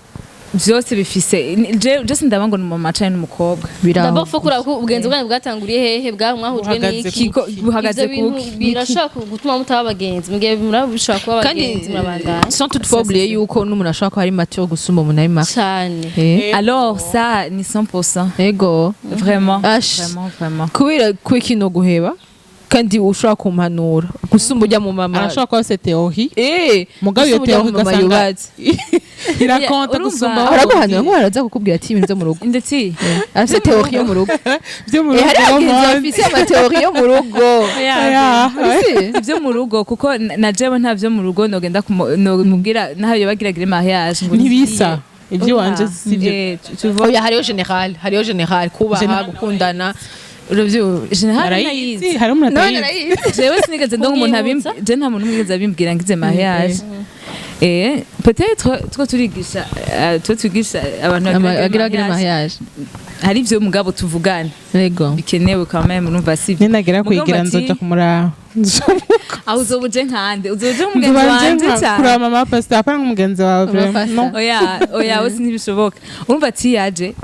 vyose bifise je sindaba ngo ni umumama canke n'umukobwa. D'abord faut kuraba ko ubugenzi bwanyu bwatanguriye hehe, bwa mwahujwe Buhagaze n'iki. Kiko buhagaze Ivyo bintu kuki? birashobora gutuma mutaba abagenzi, mugihe muraba bishobora kuba Kandi abagenzi, murabandanya. sans toutefois oublier yuko n'umuntu ashobora kuba ari mature gusumba umuntu ari marié. Cane. Alors ça ni 100%. Ego. Vraiment. Ash. Vraiment, vraiment. Kubera kuba ikintu guheba kandi ushobora kumpanura gusumba ujya mu mama. Arashobora kuba afise théorie. Mugabo iyo Gusumba ujya mu théorie mama ugasanga yubatse. irakonta Urumva- gusumba. Araguhanura nko araza kukubwira ati ibintu byo mu rugo. Ndetse Arafise théorie yo mu rugo. Byo mu Hari rugo. abagenzi bafise ama théories yo mu rugo. Yeah. Ibyo mu rugo, kuko na jewe nta byo mu rugo nogenda nomubwira naho bagiragira mariage ngo Ntibisa ibyo wanje sibyo. Tu vois. Oya, hariho général, hariho général kubaha, Général. gukundana, uravyo. Général. Arayizi. Nayizi. Hari umuntu None atayizi. arayizi. Jewe sinigeze ndonga umuntu Kumwibutsa? je nta muntu umwe abimbwira ngize mariage. Peut-être two turigisha, two twigisha abantu bagira mariage. Hari ivyo mugabo tuvugana Yego. bikenewe quand même, urumva si Ninagera Mugabo kwigira ati, nzoja kumuraba. Aho uzoba uje nkande, uzoba uje nk'umugenzi Nzobanje wanje cyane. kuraba mama pastor, apana nk'umugenzi wawe Mama vraiment. pastor. Non. Oya, oya, we ntibishoboka. Urumva ati yaje,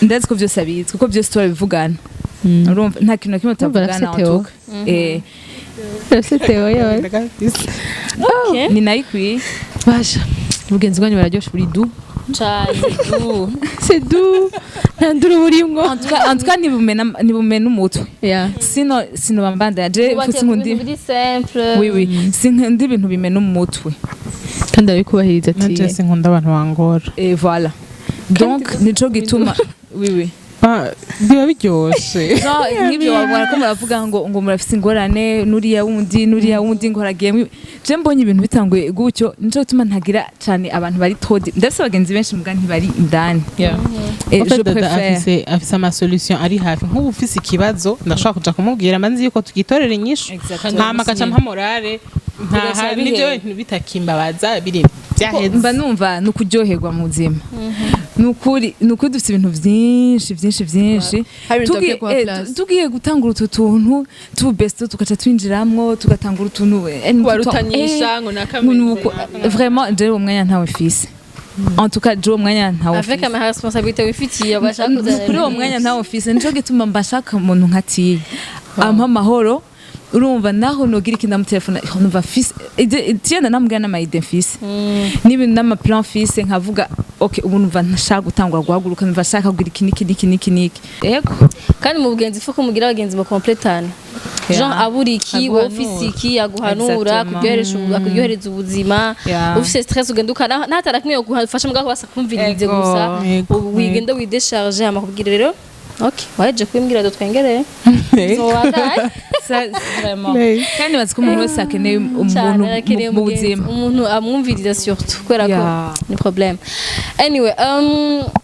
ndazi ko byose abizi, kuko byose turabivugana. Urumva nta kintu na kimwe Urumva tutavugana arafise en théorie. tout cas. Arafise théorie yawe. Ndagafise. Okay. Ni nayo ikwiye. Basha, ubugenzi bwanyu buraryoshe, buri doux. Cane. C'est doux, nta nduru burimwo. En tout cas ntibumena umutwe. Yeah. Sino sino bambanda je Wubatse mfise ku nkundi bintu biri simple. Oui, sinkunda ibintu bimena umutwe. Kandi arabikubahiriza ati Nanje sinkunda abantu bangora. Et voilà, donc nico gituma, oui. Biba biryoshe. No, nk'ibyo wabona ko muravuga ngo murafise ingorane nuriya wundi, nuriya wundi ngo haragiye. Je mbonye ibintu bitanguye gutyo, nico gituma ntagira cane abantu bari todi. Ndafise abagenzi benshi muga ntibari indani. Et En fait, je Dada préfère afise ama solution ari hafi. Nk'ubu ufise ikibazo ndashobora kuja kumubwira, mba nzi yuko tugitorera inyishu, Exactement. hama agaca mpa morale ntaha Bigaca nivyo bihera. bintu bitakimbabaza biri. Byaheze. Mba numva ni ukuryoherwa mu buzima. Ni ukuri dufite ibintu byinshi byinshi byinshi. Hari ibintu Tugiye dukwiye kuha place. Tugiye gutangura utu tuntu tu besto, tugaca twinjiramwo, tugatangura utuntu Kubarutanisha ngo nakameze. Nuko vraiment jewe uwo mwanya ntawe mfise. En tout cas, jewe uwo mwanya ntawe Avec mfise. ama responsabilité wifitiye, bashaka kuzana. Kuri uwo mwanya ntawe mfise. Nico gituma mbashaka umuntu nka Tiye ampa amahoro. Urumva, naho nogira iki, ndamutelefona, numva mfise Tiye, ndanamubwira n'ama idées mfise n'ibintu n'ama plan mfise, nkavuga: "Ok, ubu numva ntashaka gutangura guhaguruka, numva nshaka kugira iki n'iki n'iki n'iki n'iki." Yego. Kandi mu bugenzi faut ko mugira abagenzi bakompletana. Jean abura iki, wowe ufise iki, aguhanura. Exactement. Akuryohereza ubuzima. Ufise stress, ugenda ukana ntatara kimwe gufasha, mugabo basa kumvirize gusa. Ego. Wigenda widécharge, hama kubwira rero: "Ok, waje kubimbwira, dutwengerere zobandanye." Vraiment, kandi bazi ko umuntu wese akeneye umuntu Cyane, arakeneye mu umugenzi, buzima. Umuntu amwumviriza surtout, kubera ko ni problème. Anyway,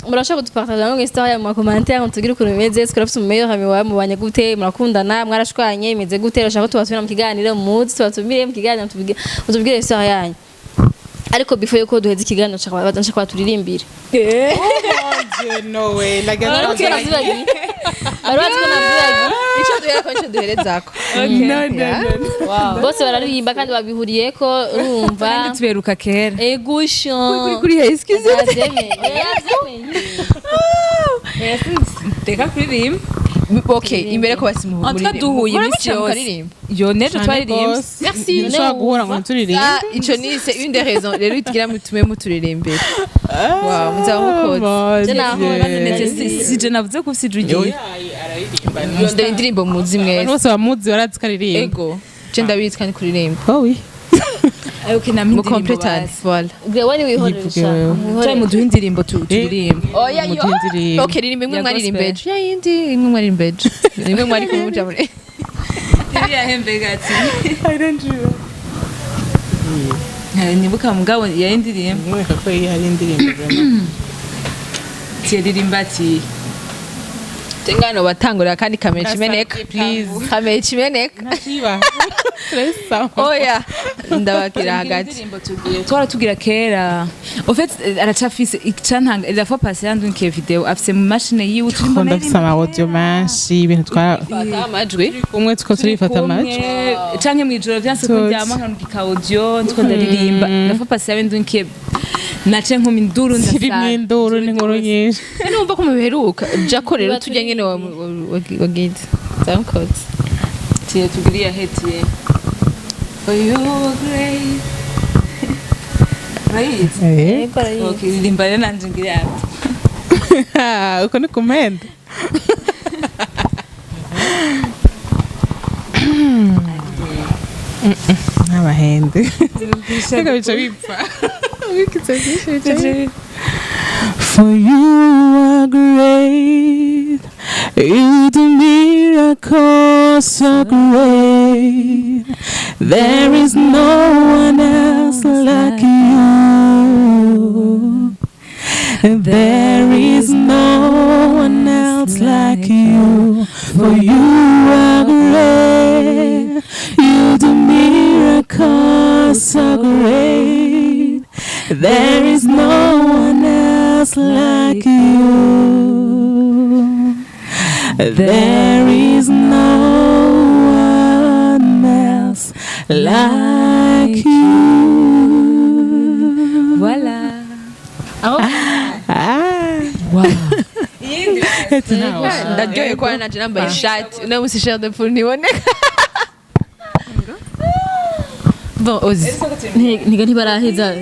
murashobora kudupartager ngo histoire mu commentaire, mutubwire ukuntu bimeze. Twari mu meilleur ami wawe, mubanye gute? Murakundana? Mwarashwanye? Bimeze gute? Urashaka ko tubatumira mu kiganiro? Muzi tubatumire mu kiganiro, mutubwire histoire yanyu. Ariko before yuko duheza ikiganiro, nshaka baturirimbire. No way. Like, Bari bazi ko navyibagiye, bari bazi ko navyibagiye. Ico duherako nico duherezako. No, no, no. Bose bararirimba kandi babihuriyeko, urumva. Kandi tuberuka kera. Egusho. Kuri excuse. Yavyemeye, yavyemeye. Reka kuririmba. Okay, imbere ko basi En tout cas, duhuye iminsi yose, yo nejo twaririmbye. Merci. Ntushobora guhura ngo nturirimbe. Ah, ico ni c'est une des raisons rero tugira mutume muturirimbere. Wow, muzaba mukoze. Je naho None si je navuze ko ufise ijwi ryiza. Rondera indirimbo muzi Abantu mwese. bose bamuzi barazi ko aririmba. Ego, je ndabizi kandi kuririmba. Oh oui. Okay, na Mu indirimbo complétane, basi. voilà. Wewe ni wihoresha. Yivuge wewe. Cyangwa muduhe indirimbo turirimbe. Oya yo. Muduhe indirimbo. Okay, ririmba imwe Ya mwaririmba gospel. ejo. Ya yindi imwe mwaririmba ejo. Imwe mwari kumuja muri. Iriya hembe gati. I don't know. Nibuka mugabo ya indirimbo. Mwereka ko iyi hari indirimbo vraiment. Tiyaririmba ati. Tengano batangurira kandi kamera imeneka. Please. Kamera imeneka. Ntakiba. Turayisaba. Oya, ndabakira hagati. Indirimbo tugiye twara tugira kera. Au fait, aracafise icantanga la fois passée yandunkiye vidéo, afise mu machine yiwe turi. Ko ndafise ama audio menshi, ibintu twara Fata amajwi. kumwe two turifata amajwi. Canke mwijoro vyanse Tuzi. kuryama, nkarungika audio ndiko ndaririmba. La fois passée yabindunkiye, nace nkuma induru. Zirimo Ndasara. induru n'inkuru nyinshi. Numva ko mubiheruka. Jako rero tujya nyene wagize. Zamukoze. Tiye tugiriye hetiye. For you are great. Urayizi? Eh. Okay, ririmba rero nanje ngire ati. Uko ni kumenda. N'abahende. Reka bica bipfa. Wikize byinshi bica bipfa. For you are great, you do miracles so great. There is no one else like you. There is no one else like you. For you are great, you do miracles so great. There is no one else like you. There is no one else like you. Voilà. Ah. Wow. Ndaryohewe kuba naje nambaye ishati uno munsi, chair de poule ntiboneka. Bon, ozi. Ntiga ntibaraheza.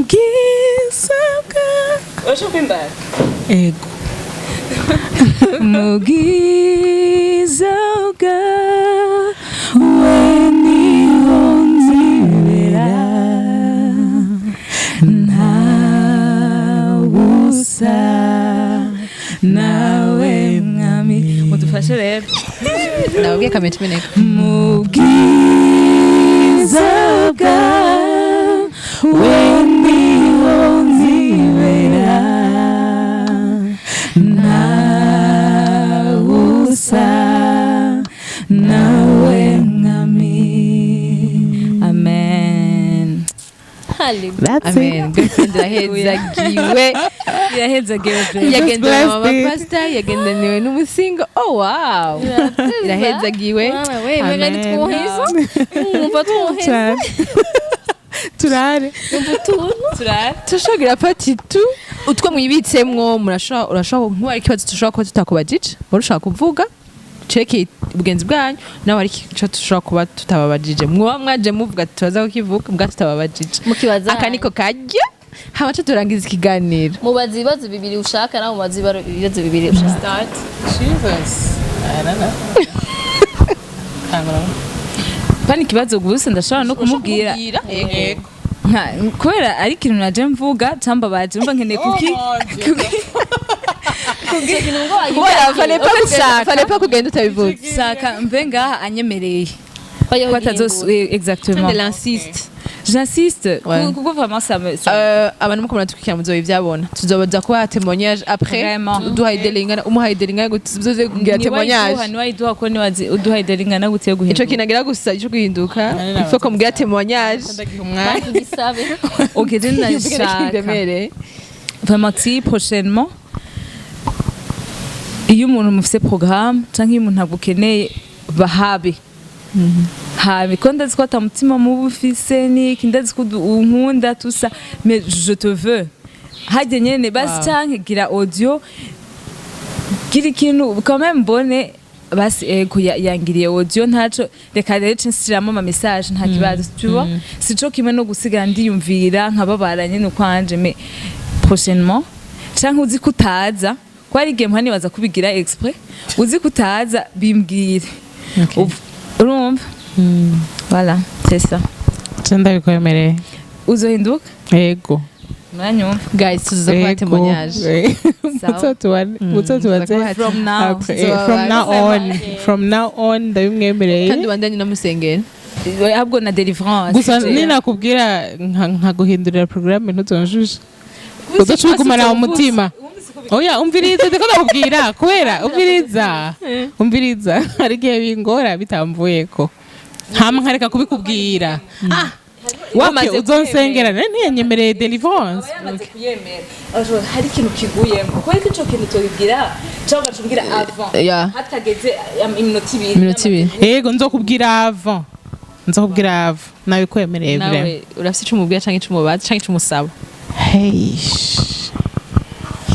Gisabwa. Ego. Mu bwiza bwawe niho nzibera, ntawusa nawe mwami. Mudufashe rero. Nababwiye kamera imeneka. Mu bwiza bwawe niho nzibera, ntawusa nawe mwami. Amen. Hallelujah. That's it. Amen. Girlfriend irahezagiwe. Irahezagiwe pe. Yagendewe na mama blessed it. pastor, yagendaniwe n'umusingo. Oh wow, irahezagiwe. Mwana we, mbega Amen. nitwoheza, mwumva twoheza. Cyane turare. Mwumva utuntu. Turare. Turashobora partie tu utwo mwibitsemwo, murashobora, urashobora nkuba ari ikibazo dushobora kuba tutakubajije, wari ushaka kuvuga cerekeye ubugenzi bwanyu, nawe ari ico dushobora kuba tutababajije, mwoba mwaje muvuga ati turaza kukivuga mbwa tutababajije. Mukibaza. Aka niko karya hama co turangiza ikiganiro. Mubaza ibibazo bibiri ushaka, nawe mubaza ibibazo bibiri ushaka. Jesus, I don't know. Tangura. Pani ikibazo gusa, ndashobora no kumubwira Yego. Kubera ari ikintu naje mvuga cambabaje, mva nkeneye kuki. Kubera fallait pas kugenda utabivuze. Saka mve ngaha anyemereye ko exactement. Elle insiste. J'insiste. Ouais. Kuko vraiment ça Abantu muko muradukurikira muzobivyabona, tuzobaza kubaha témoignage après. Vraiment. Duhaye délai ingana, umuhaye délai ingana gute tuzoze kugira témoignage? Niwayiduha ko niwazi uduhaye délai ingana gute yo Ico guhinduka? kinagira gusa ico guhinduka, Nari il faut ko mugira témoignage. Umwanya. Tugisabe. Ok, je ndashaka Kidemereye. Vraiment ti prochainement, iyo umuntu mufise programme canke iyo umuntu agukeneye, bahabe habe ko ndazi ko ata mutima mubi ufise niki, ndazi ko unkunda tusa, mais je te veux harya nyene basi. Canke gira audio, gira ikintu quand même mbone basi ego yangiriye audio, ntaco, reka rero ce nshiramwo ama message, nta kibazo, tu vois. Sico kimwe no gusigara ndiyumvira nkababara nyene ukwanje. Mais prochainement, canke uzi ko utaza, ko hari igihe mpora nibaza kubigira exprès, uzi ko utaza bimbwire. Urumva, voilà, c'est ça. Je ndabikwemereye. Uzohinduka? Yego. Muranyumva? Guys, tuzoza kubaha témoignage. Muzotubaze. Tuzoza From now. Après, from now on, from now on ndabimwemereye. Kandi ubandanye namusengera. Ahubwo na délivrance. Gusa ninakubwira nkaguhindurira programme, ntuzonjuje, uzoca ubigumana mu mutima. Oya, umviriza, ndiko ndakubwira kubera umviriza, umviriza, hari igihe bingora bitamvuyeko, hama nkareka kubikubwira. Ah, Wamaze okay, uzonsengera nari ntiyanyemereye délivrance. Yamaze kuyemera. Hari ikintu kiguyemo kuko ariko ico kintu tobibwira cyangwa ugacubwira avant hatageze iminota 2. Iminota 2. Yego, nzokubwira avant, nzokubwira avant, nabikwemereye vraiment. Nawe urafise ico umubwira canke ico umubaza canke ico umusaba? Hey,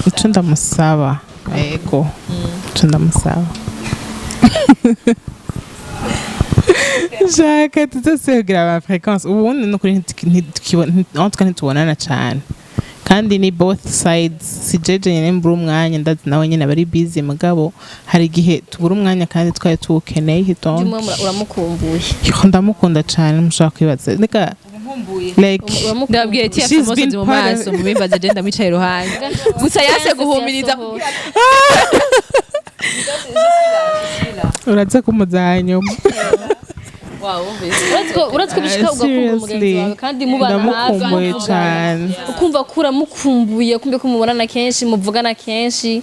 ico ndamusaba, yego, ico ndamusaba, shaka tuzosubira ama fréquence. Ubundi nukuri en tout cas ntitubonana cane, kandi ni both sides, si jeje nyene mbura umwanya, ndazi nawe nyene aba ari busy, mugabo hari igihe tubura umwanya kandi twari tuwukeneye, donc Jumwe uramukumbuye. Yo, ndamukunda cane, mushobora kwibaza reka Nkumbuye. Like Ndababwiye ati She's afite umusozi been mu part of- maso, mubimbaze, je ndamwicaye iruhande gusa yase guhumiriza. Uraza kumuza hanyuma. Uretse ko bishika ugakumbura umugenzi Seriously. wawe kandi mubana hafi. Ndamukumbuye cane. Ukumva ko uramukumbuye, kumbe ko mubonana kenshi, muvugana kenshi.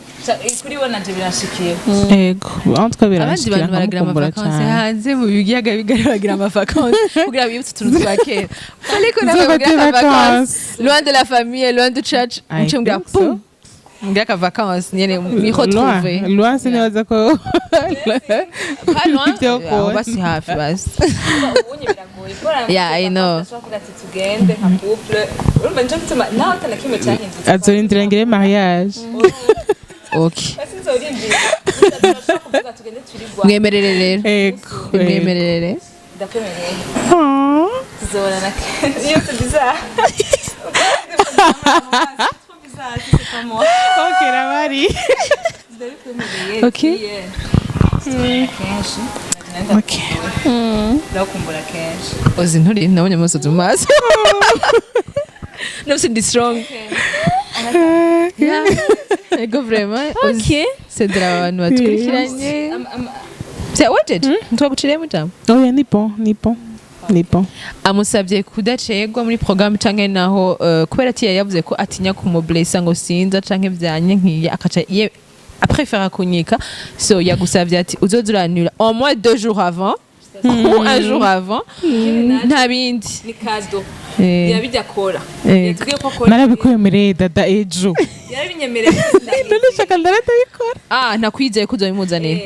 Kuri we nanje biranshikiye. Ego, en tout cas Abandi biranshikira bantu baragira nkamukumbura amavakansi cane. hanze mu biyaga bigari, bagira amavakansi kugira bibutse utuntu twa kera, ariko nawe Nzofate mugira akavakansi vacances. loin de la famille, loin de church. I Muce mugira think so. pum, mugira akavakansi nyene mwiretrouve. Loin, loin, sinibaza ko Pas loin. Ibyo Aho kubona. basi hafi basi. Ubunye biragoye kubera Yeah, I know. ashobora kuvuga ati tugende nka couple, urumva nico gituma nawe atana kimwe cyahindutse. Azorindira ngire mariage. Okay. Basi nzorindira, turashobora kuvuga tugende turigwa. Mwemerere rero. Ego. Mwemerere. Ndakwemereye. Aww. Tuzobonana kenshi iyo c'est bizarre. Trop bizarre, c'est pas moi. Ok, rabari. Ndabikwemereye. Ok. Kenshi. Ok. Ndakumbura kenshi. Ozi nturi nabonye amasozi mu maso, nafise ndi strong. Yeah. Ego vraiment. Okay. Sendera abantu batukurikiranye. Vya wejeje ntwaguciriyemo ijambo. Oya, ni bon, ni bon, ni bon. Amusabye kudacegwa muri programme canke naho kubera ati yavuze ko atinya kumublessa ngo sinza canke vyanye nkiye akaca ye aprefera kunyika, so yagusavye ati uzoza uranura au moins 2 jours avant. Ou un jour avant, nta bindi. Ni cadeau. Yabijya akora. Yatubwiye ko akora. Narabikwemereye, Dada, ejo. Yarabinyemereye. None shaka ndaradabikora. Ah, ntakwizeye ko uzabimuzanira.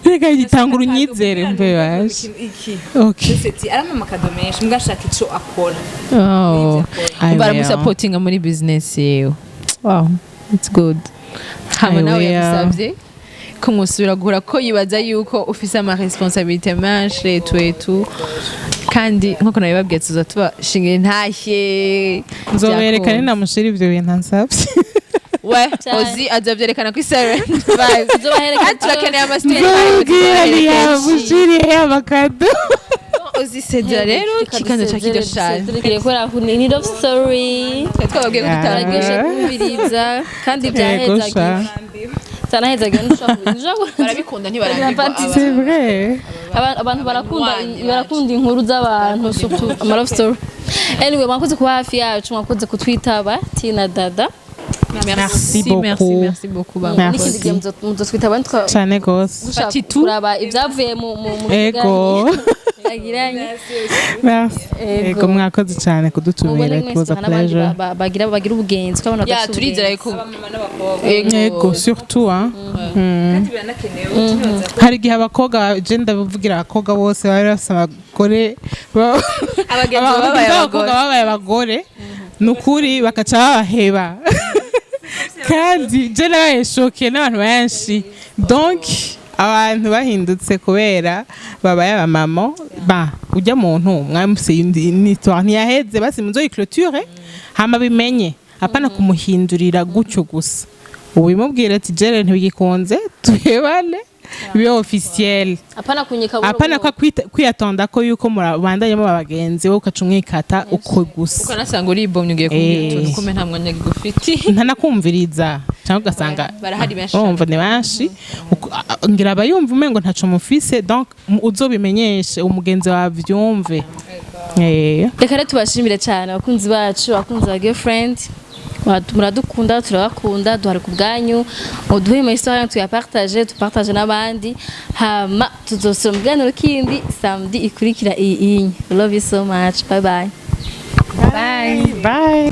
Reka gitangura unyizere mbe baje. Iki. Okay. Seti arampa ama cadeaux menshi, mbwa ashaka ico akora. Oh. I will. Baramusapotinga muri business yewe. Wow, it's good. Hama I nawe will. yagusavye ko mwosubira guhura, ko yibaza yuko ufise ama responsabilité menshi etu etu, kandi nkuko nabibabwiye, tuza tubashingira intashye. Nzobereka. Byakunze. Ninamushira ivyo bintu ansavye. We. Cyane. Ozi azovyerekana kuri Siren Vibes. Tuzobahereka. Kandi turakeneye ama story. Nzobwira ntiyamushiriye ama cadeaux. Ozisezera rero, ikiganza ca kiryo cane. Kubera ko ni love story. Twari twababwiye ko Yeah. Turaryoshe tutara kumviriza kandi Yego byahezagiye. sha. Cyanahezagiye, ntushobora Barabikunda, ntibarambirwa. C'est vrai. Abantu barakunda Abanywanyi. Barakunda inkuru z'abantu, surtout ama love story. Anyway, mwakoze kuba hafi yacu, mwakoze kutwitaba, Tina, Dada. Merci beaucoup. Merci, merci beaucoup, baba. Merci. N'ikindi gihe muzotwitaba Cane gose. dushaka Partie two. kuraba ibyavuye mu Ego. kiganiro yagiranye. Merci. Ego. Ego, mwakoze cyane kudutumira. Mubone It was mwese a n'abandi pleasure. bagira ubugenzi, ko abantu Ya, badafite turizera ubugenzi. ko Abamama n'abakobwa. Ego, surtout, hein. Kandi biranakenewe, tunibaza ko Hari igihe abakobwa, je ndavugira abakobwa bose bari bafise abagore Abagenzi babaye b'abakobwa abagore. babaye abagore, ni ukuri bakaca babaheba, kandi je nabaye choquée n'abantu benshi. Donc abantu bahindutse kubera babaye abamama, ba ujya muntu mwamuse histoire ntiyaheze, basi muzoyi clôture hama bimenye, apana kumuhindurira gutyo gusa. Ubimubwira ati: "Jere ntibigikunze, tuhebane bibe officiel." Apana kunyika buhoro Apana ko buhoro. Kwiyatonda ko yuko murabandanya muba abagenzi, wowe ukaca umwikata uko gusa. Ukanasanga uribomye, ugiye kumbwira utuntu kume nta mwanya gufite. Ntanakumviriza, cyangwa ugasanga Barahari benshi. Urumva ni benshi. Ngira aba yumva umengo ntaco mufise. Donc uzobimenyeshe umugenzi wawe avyumve. Reka rero tubashimire cyane, abakunzi bacu, abakunzi ba Girlfriend. Muradukunda, turabakunda, duhari ku bwanyu. Muduhe ama histoire, tuyapartage, tupartage n'abandi. Hama tuzosubira mu kiganiro kindi samedi ikurikira iyi. Love you so much, bye bye. Bye bye.